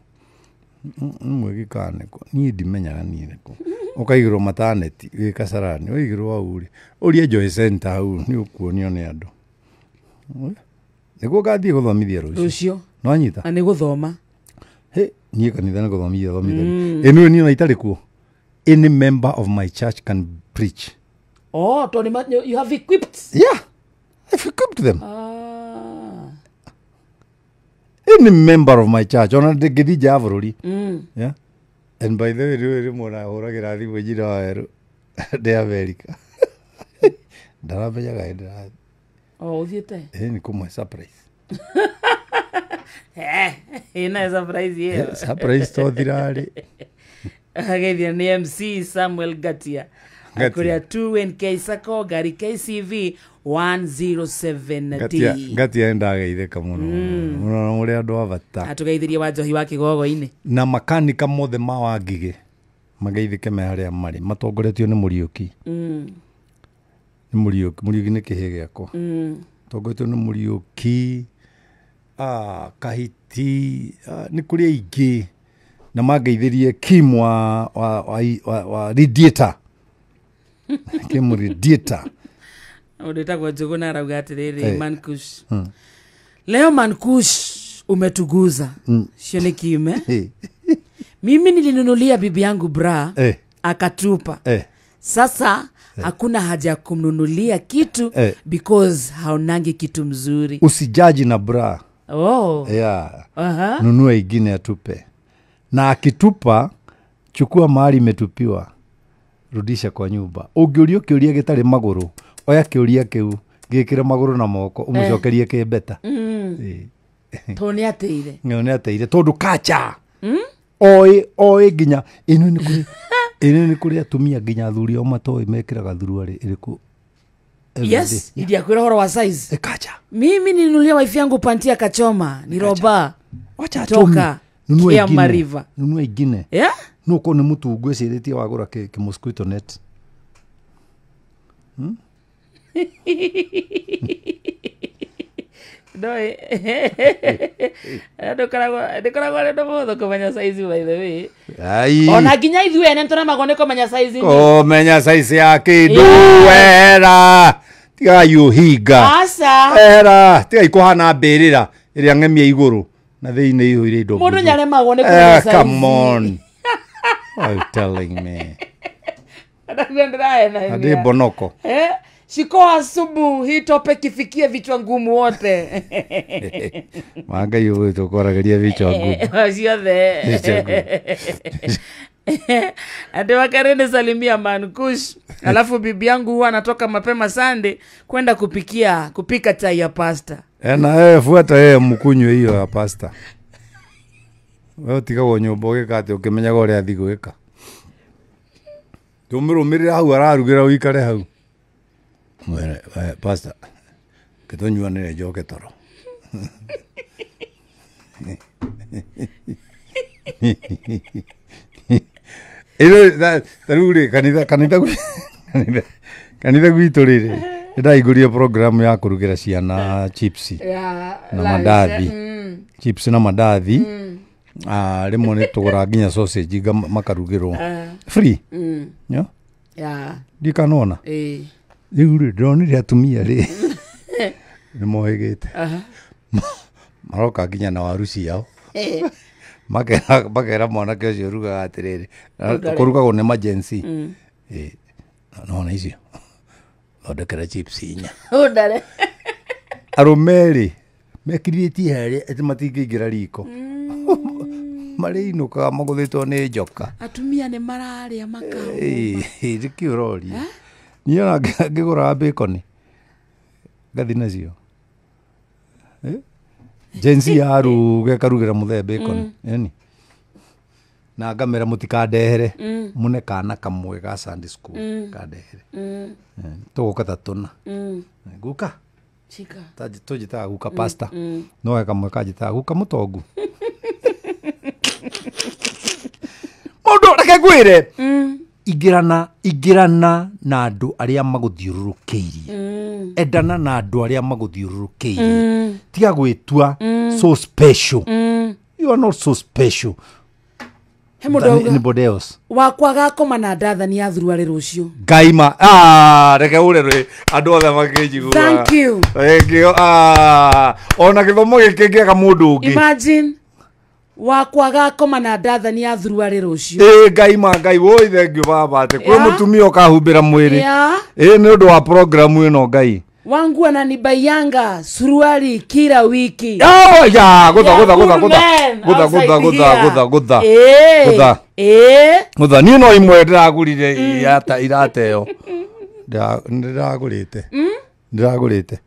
Mwĩki kana nĩkũ, niĩ ndimenyaga niĩ nĩkũ. Ũkaigĩrwo mataneti wĩ Kasarani, waigĩrwo hau rĩ, ũrie Joy Center hau, nĩ ũkuonio nĩ andũ. Nĩguo ngathiĩ gũthomithia rũciũ.
Rũciũ.
Nĩwanyita?
Na nĩ gũthoma.
He, niĩ kanitha nĩ gũthomithia thomithia. Ĩ nĩũĩ niĩ ona itarĩ kuo, any member of my church can preach.
Oh, tondũ you have equipped.
Yeah, I've equipped them.
Ah.
Any member of my church, ona ndĩngĩthiĩ nja ya bũrũri. Yeah. And by the way, rĩu rĩmwe na hũragĩra thimũ njira wa werũ ndĩ America. Ndaramenyaga hĩndĩ ĩrĩa
Oh, ũthiĩte?
Ĩ nĩ kũmwe surprise.
Ĩna surprise ĩyo.
Surprise to thirarĩ.
Ageithia nĩ MC Samuel Gatia.
Ngatia.
Kũrĩa 2NK Sacco, ngari KCV 107D.
Ngatia Ngatia nĩndageithĩka mũno mũno mũrĩ andũ a bata.
Atũgeithirie wa njohi wa kĩgogo-inĩ.
Na makanika mothe ma Wangigĩ mageithĩke me harĩa marĩ matongoretio nĩ Mũriũki. Nĩ Mũriũki, Mũriũki nĩ kĩhĩ gĩakwa. Tongoretio nĩ Mũriũki, Kahiti, nĩ kũrĩ aingĩ na mangeithĩrie Kim wa radiator. Kim radiator.
Ũndũ ĩtagwo Njũgũna arauga atĩrĩrĩ, Mankush. Leo Mankush umetuguza. Cio nĩ kiume. Mimi nilinunulia bibi yangu bra, akatupa. Sasa hakuna haja ya kumnunulia kitu because haonangi kitu mzuri.
Usijaji na bra.
Oh.
Yeah.
Aha.
Nunua ingine atupe. Na akitupa, chukua mahali imetupiwa, rudisha kwa nyumba. Ũngĩũrio kĩũria gĩtarĩ magũrũ, oya kĩũria kĩu gĩkĩre magũrũ na moko, ũmũcokerie kĩmbeta.
Tondũ nĩ ateire.
Nĩ ateire tondũ kacha. Oĩ nginya ĩno nĩ kũrĩ, ĩno nĩ kũrĩ atumia nginya athuri ao matoĩ mekĩraga thuruarĩ ĩrĩkũ every
Yes,
day.
ndiakwĩra ũhoro wa size.
Kacha.
Mimi nilinunulia wife yangu panti akachoma, ni roba.
Wacha
Toka
achome. Nunua
Kiama
ingine.
River.
Nunua ingine.
Yeah?
No ũkorwo nĩ mũtungu ĩcirĩtie wagũra kĩ mosquito net.
No, ndũkoragwo arĩ ũndũ mũhũthũ kũmenya size, by the way.
Ai.
Ona nginya ithuĩ ene nĩtũremagwo nĩ kũmenya size.
Kũmenya size ya kĩndũ
Yeah.
wera tigai ũhinga.
Aca.
Era tigai kũhana mbĩrĩra ĩrĩa ng'emie igũrũ na thĩinĩ ihũire indo
Mũndũ
mbuthu.
nĩaremagwo nĩ kũmenya size.
Come on. What are you telling me?
Ndaguo ndĩrahenania.
Andi mbonoko.
Shikoa asubuhi hii topic ifikie vichwa ngumu wote.
Wangai ũyũ tũkwaragĩria vichwa ngumu.
Ciothe.
Vichwa ngumu.
Ati wakarene salimia Mankush. Alafu bibi yangu huwa anatoka mapema Sunday kwenda kupika chai ya pasta.
Na wewe fuata yeye mkunywe hiyo ya pasta. Wewe utigagwo nyũmba ũgĩka atĩ ũkĩmenyaga ũrĩa athiĩ gwĩka. Tũmũrũmĩrĩra hau ararugĩra ũikare hau. Mwĩre, "We, pasta, kĩtũnyuanĩre njoke toro." Ĩno ta rĩu rĩ, kanitha gwitũ rĩrĩ, nĩndahingũrire program ya kũrugĩra ciana chips na mandathi. Chips na mandathi. Rĩmwe nĩ tũgũraga nginya sausage makarugĩrwo free. Yeah?
Yeah.
Ndikanona. Rĩu rĩ, ndĩronire atumia rĩ nĩ mohĩgĩte. Maroka nginya na waru ciao. Makera mwanake ũcio ũrugaga atĩrĩrĩ, kũrugagwo nĩ majensi. Nona icio thondekera chips inya.
Ũndare.
Arũme rĩ mekirĩtie harĩa atĩ matingĩingĩra riko. Marĩinũkaga magũthĩtwo nĩ njoka.
Atumia nĩ mararĩa makahũma.
Nĩkĩ ũroria? Niĩ ona ngĩgũraga bacon ngathi nacio. Gen Z yaruga ĩkarugĩra mũthee bacon. Ĩni. Na ngamera mũtikandehere mũne kana kamwe ga Sunday school kandehere. Tũgũka ta tũna. Guka
Chika.
Tũnjĩtaga guka pastor. No he kamwe kanjĩtaga guka mũtongu. Mũndũ reke ngwĩre. Ingĩrana na andũ arĩa magũthiũrũrũkĩirie. Endana na andũ arĩa magũthiũrũrũkĩirie. Tiga gwĩtua so special. You are not so special than anybody else.
Wakwa gakoma na ndathani ya thuruarĩ rũciũ.
Ngaima reke ure rĩ andũ othe makĩnjigua.
Thank you.
Thank you. Ona gĩthomo gĩkĩ ngĩaga mũndũ ũngĩ.
Imagine wakwa gakoma na ndathani ya thuruarĩ rũciũ.
Ngaima Ngai woi thank you baba atĩ kwĩ mũtumia ũkahumbĩra mwĩrĩ. Nĩ ũndũ wa programu ĩno Ngai.
Wangu ananibaianga suruali kila wiki.
Ya, gutha gutha gutha gutha. Gutha gutha gutha gutha gutha. Gutha. Gutha ni no imwe ndiragurire irata irateo. Ndiragurite. Ndiragurite.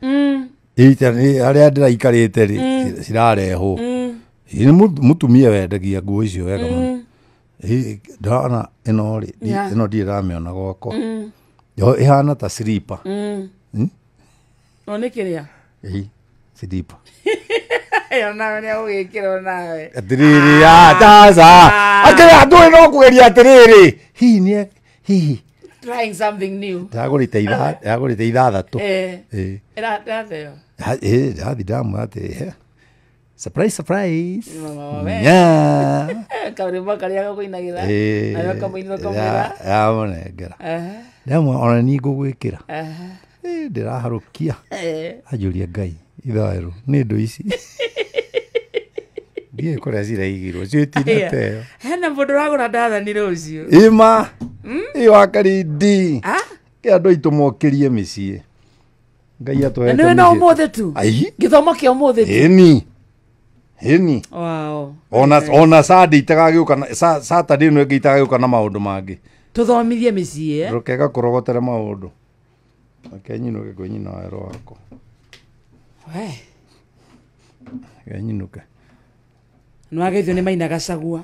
Ita ni aria ndiraikarite ri cirarehwo. Ni mutumia wendagia nguo icio wega muno. Ndona ino ri ino ndiramiona gwakwa. Yo ihana ta slipper.
No nĩ kĩrĩa?
Silipa.
Ĩyo nawe nĩ agũgĩkĩra nawe.
Atĩrĩrĩ, aca. Akĩrĩ andũ no kũgeria atĩrĩrĩ. Hihi nĩ hihi.
Trying something new.
Ndagũrĩte ithathatũ.
Ĩratheo.
Ndathi ndamwĩra atĩ surprise surprise. Yeah.
Karwĩmbo karĩa gakũinagĩra. Nawe ũkamũinĩra ũkamwĩra.
Yamũnengera. Ndamwĩra ona niĩ ngũgwĩkĩra. Ndĩraharũkia. Anjũria Ngai ithaero nĩ indo ici. Ndiĩ kũrĩa ciraigirwo ciĩtinateo.
Hena mũndũ ũragũra ndathani rũciũ.
Ĩma ĩ wa Karindi. Kĩ andũ aitũ mokĩrie mĩciĩ. Ngai atũhete
mĩciĩ. Na ũmũthĩ tu. Gĩthomo kĩa ũmũthĩ tu.
Ĩni. Ĩni.
Wow.
Ona Sunday itagagĩũka Saturday ĩno ĩngĩ itagagĩũka na maũndũ mangĩ.
Tũthomithie mĩciĩ.
Rũkega kũrogotere maũndũ. Reke nyinũke kwĩ nyina wa ero wakwa.
We.
Reke nyinũke.
Nĩwageithio nĩ Maina Gacagua.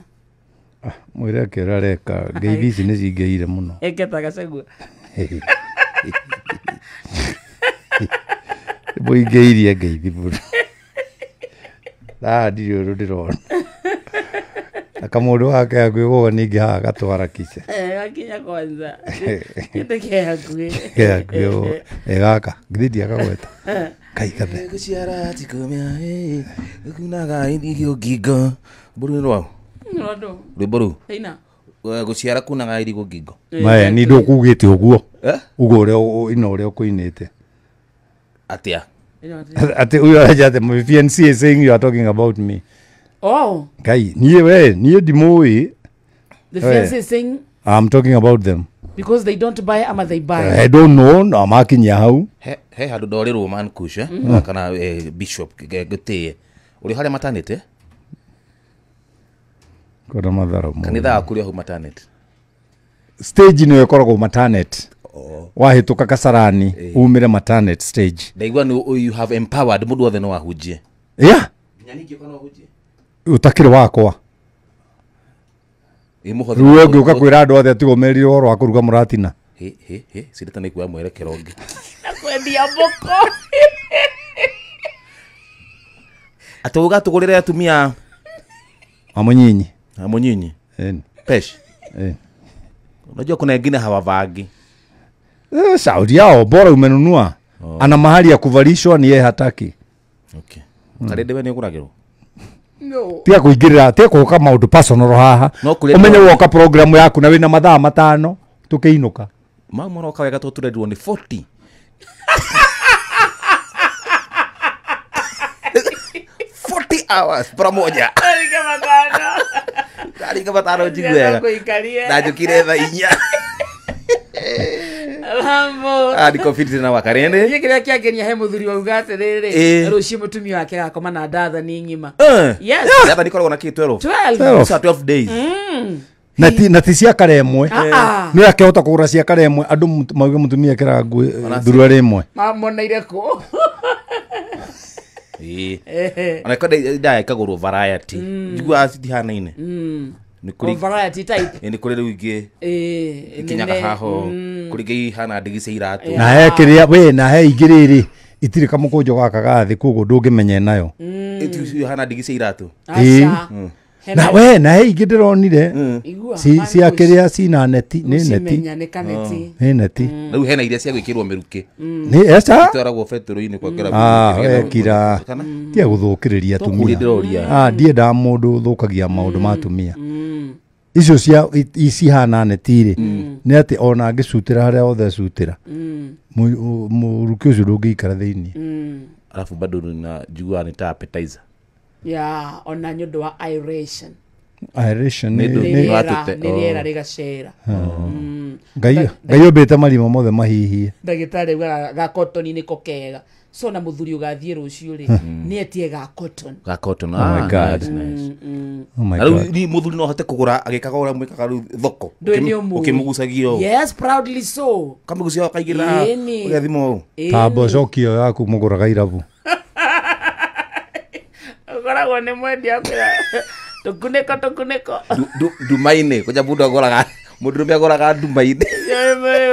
Mwĩre akĩra areka ngeithi ici nĩ cingĩire mũno.
Eke ta Gacagua.
Mũingĩirie ngeithi mũno. Ndirĩ ũndũ ndĩrona. Na kamũndũ gaka ke hakuhĩ koguo ningĩ haha gatwara kice.
Gakinya kwanza. Kĩndũ ke hakuhĩ.
Ke hakuhĩ ũguo. Gaka githĩ ndiakagweta. Kai kathe.
Gũciara ti kũmĩa gũkunaga irio ngingo. Rwĩmbo rũu nĩ rwaũ?
Nĩ rwa ndũ?
Rwĩmbo rũu?
Ĩina.
Gũciara kunaga irigũ ngingo.
Mae ni ndũkugĩte ũguo. Uguo ũrĩa ina ũrĩa ũkũinĩte.
Atĩa?
Atĩ ũyũ aranjĩra atĩ fiancé is saying you are talking about me.
Oh.
Ngai, niĩ we, niĩ ndimũĩ.
The fiancé is saying
I'm talking about them.
Because they don't buy ama they buy.
I don't know, no makinyia hau.
He handũ ndorĩrwo man kush kana bishop ngĩtĩe. Ũrĩ harĩa matanĩte?
Kona matharo.
Kanitha waku ũrĩ hau matanĩte.
Stage nĩyo ĩkoragwo matanet. Wahĩtũka Kasarani umĩre matanet stage.
Ndaigua nĩ you have empowered mũndũ wothe no ahunjie.
Yeah.
Nginya niĩ ngĩũka no ahunjie.
Ũtakĩrĩ wakwa. Rĩu ũngĩũka kwĩra andũ othe atigo merire ũhoro wa kũruga mũratina.
Hĩ cirĩta nĩ kuoya mwerekero ũngĩ.
Na kwendia mbũkũ.
Atĩ ũgatũgũrĩre atumia
amunyinyi.
Amunyinyi. Pesh. Unajua kuna wengine hawavangi.
Saudi yao bora umenunua. Ana mahali ya kuvalishwa ni yeye hataki.
Okay. Karende we nĩ ũgũragĩrwo?
No.
Tiga kũingĩrĩra, tiga kũka maũndũ personal haha. Ũmenye woka program yaku na wĩna mathaa matano tũkĩinũka.
Mau maroka wega tondũ tũrerirwo nĩ 40. 40 hours pamoja.
Aringa matano.
Aringa matano njigue wega. Ndanjũkire thaa inya.
Mambo.
Niko fiti na wakarende.
Niĩ kĩrĩa kĩangenia he mũthuri wauga atĩrĩrĩ, rũciũ mũtumia wake agakoma na ndathani ng'ima. Yes.
Ndathani ikoragwo na kĩ 12?
12.
12 days.
Na ti cia kare ĩmwe. Nĩ akĩhota kũgũra cia kare ĩmwe andũ mauge mũtumia ekĩraga nguo thuruarĩ ĩmwe.
Mamoneire kũ?
Ona ko ndaya ĩkagũrwo variety. Njiguaga citihanaine. Nĩ kũrĩ
Variety type.
Nĩ kũrĩ rĩu ingĩ ikinyaga
nene.
haho, kũrĩ ingĩ ihana ndigi cia iratũ.
Na he kĩrĩa we na he ingĩ rĩrĩ itirĩ kamũkũnjo gaka ga thĩ, koguo ndũngĩmenya nayo.
Ĩti ihana ndigi cia iratũ.
Aca.
Na we na he ingĩ ndĩronire
Igua,
cia kĩrĩa cina neti, nĩ neti.
Ũcimenya nĩ kaneti.
Nĩ neti.
Rĩu hena iria cia gwĩkĩrwo mĩrukĩ.
Nĩ eca.
Itwaragwo betũrũ-inĩ kwekera.
Ah, we kira. Tia gũthũkĩrĩria
Tũkũria
atumia.
ndĩroria.
Ah, ndiendaga mũndũ ũthũkagia maũndũ ma atumia. Icio cia cihana neti rĩ, nĩ atĩ ona angĩcutĩra harĩa hothe acutĩra, mũrukĩ ũcio ndũngĩikara thĩinĩ.
Alafu bado na njiguaga nĩ ta appetizer.
Ya, ona nĩ ũndũ wa aeration.
Aeration
Nĩ
nĩ
ndũ-
Nĩ
nĩ-
rĩera,
watũte-
nĩ rĩera rĩgacera.
Ngai Ngai ombĩte marima mothe mahihie.
Ndagĩtarĩ augaga ga cotton nĩko kega. So na mũthuri ũgathiĩ rũciũ rĩ, nĩ etie ga cotton.
Ga cotton.
Oh my
Ah,
God.
nice, nice.
Oh my
Na rĩu
God.
ni mũthuri no ahote kũgũra agĩkaga ũrĩa mwĩkaga rĩu thoko.
Ndũĩ nĩ ũmũĩ.
Ũkĩmũgucagia ũũ.
Yes, proudly so.
Kamũgucia ũkaigĩrĩra
Ĩni.
ũgathima ũũ.
Ta mboco ĩyo yaku mũgũraga irabu.
Ũkoragwo nĩ mwendia kwĩra tũkunĩko tũkunĩko.
Nduma-inĩ kũja mũndũ agũraga, mũndũrũme agũraga nduma-inĩ.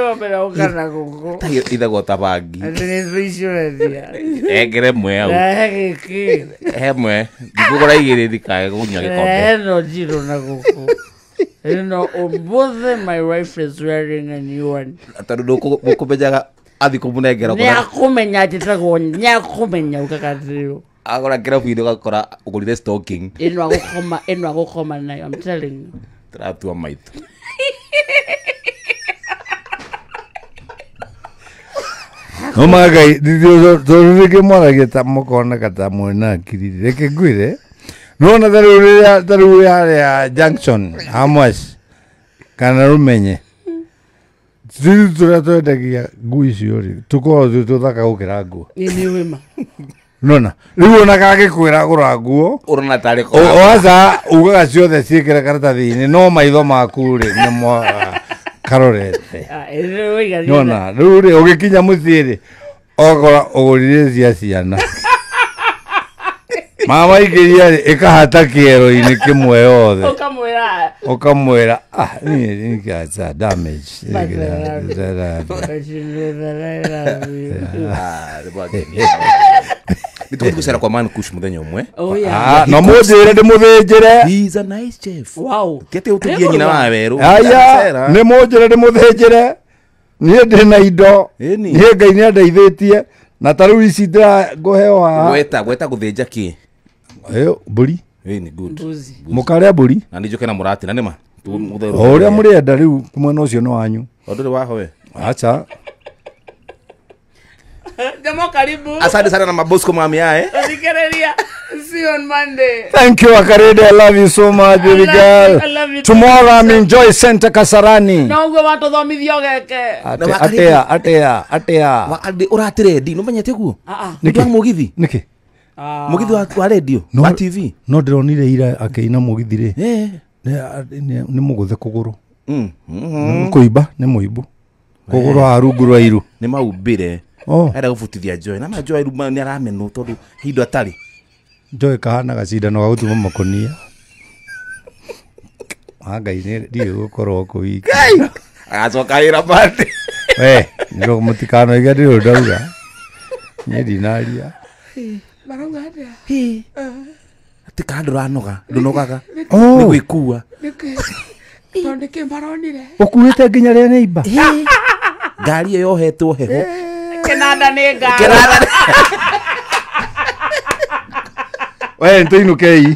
Wambere ũkana gũkũ.
Ithagwo ta bangi.
Atĩ nĩ icio ũrendia.
Engere mwe au.
Rehe gĩkĩ.
He mwe. Ndikũgũra igĩrĩ ndikae kũnyua gĩkombe.
Rehe ĩno njirũ na gũkũ. Ĩno ũmũthĩ my wife is wearing a new one.
Tondũ ndũkũmenyaga athi kũmũnengera
Nĩ akũmenya njĩtagwo, nĩ akũmenya ugaga atĩrĩrĩ.
Agũra kĩrabu-inĩ ũgakora ũgũrire stocking.
Ĩno agũkoma, ĩno agũkoma nayo, I'm telling you.
Tũratua maitũ.
No ma Ngai tondũ rĩngĩ mwaragia ta mũkoneka ta mwĩna akiri, reke ngwĩre nona ta rĩu rĩrĩa ta rĩu harĩa junction Hamwas kana Rũmenye rĩu tũrĩa twendagia nguo icio rĩ, tũkoragwo twĩ tũthaka gũkĩra nguo.
Ĩ nĩ wĩma.
Nona rĩu ona kangĩkwĩra gũra nguo
Ũrona tarĩ
waca ugaga ciothe ciĩkĩre karatathi-inĩ, no maitho maku rĩ nĩmo karorete.
Ah, ĩ wĩiga.
Nona rĩu rĩ ũgĩkinya mũciĩ rĩ, ũgakora ũgũrire cia ciana mama ikĩria rĩ ĩkahata kĩero-inĩ kĩmwe yothe.
Ũkamwĩra.
Ũkamwĩra ah niĩ nĩkĩaca damage.
Nĩ tũgũthiĩ gũcera kwa Man Kush mũthenya ũmwe.
Oh yeah.
Ah, no mũnjĩre ndĩmũthĩnjĩre.
He is a nice chef.
Wow.
Ti atĩ ũtũgie nyina wa werũ.
Aya, nĩ mũnjĩre ndĩmũthĩnjĩre, niĩ ndĩ na indo.
Ĩni.
Niĩ Ngai nĩ andeithĩtie na ta rĩu ici ndĩra ngũheo haha.
Gweta gweta gũthĩnja kĩ?
Ĩyo, mbũri.
Ĩni good.
Mbuzi.
Mũkarĩa mbũri.
Na nĩ njoke na mũratina nĩma.
O ũrĩa mũrĩenda rĩu mwena ũcio nĩ wanyu.
Ũndũ waho we.
Aca.
Jamaa karibu.
Asante sana na mabosco mami ae.
Thikĩrĩria. See you on Monday.
Thank you, Akarede. I love you so much, baby
I love
girl.
you, I love you too.
Tomorrow I'm in Joy Center, Kasarani.
No ũguo watũthomithia ũgeke.
Atea, atea, atea.
Ũratirendi nĩ ũmenyete ũguo?
Ah, ah.
Nĩ wa mũgithi.
Nĩkĩ?
Mũgithi wa radio, wa TV.
No ndĩronire ira akĩina mũgithi rĩ.
Eh.
Nĩ mũgũthe kũgũrũ.
Mm.
Nĩ kũimba, nĩ mũimbu. Kũgũrũ haha rungu rwa iru.
Nĩ maumbĩre.
Oh.
Arenda gũbutithia Joy. Na ma Joy rĩu nĩ aramenwo tondũ hindu atarĩ.
Joy kahana gacindano ga gũtuma makonia. Ah, Ngai nĩ ndiũĩ gũkorwo kũ wiki.
Agacoka wĩra Monday.
We, nĩrwo mũtikanoige ndĩrĩ ndauga. Niĩ ndinaria.
Marauga atĩa?
Atĩ kana ndũranoga, ndũnogaga.
Oh.
Nĩ gwĩkua.
Nĩkĩ? Tondũ nĩkĩ maronire?
Ũkuĩte nginya rĩa neighbor.
Ngari ĩyo yohetwo heho.
Kĩnanda nĩ ngari.
We, nĩtũinũkei.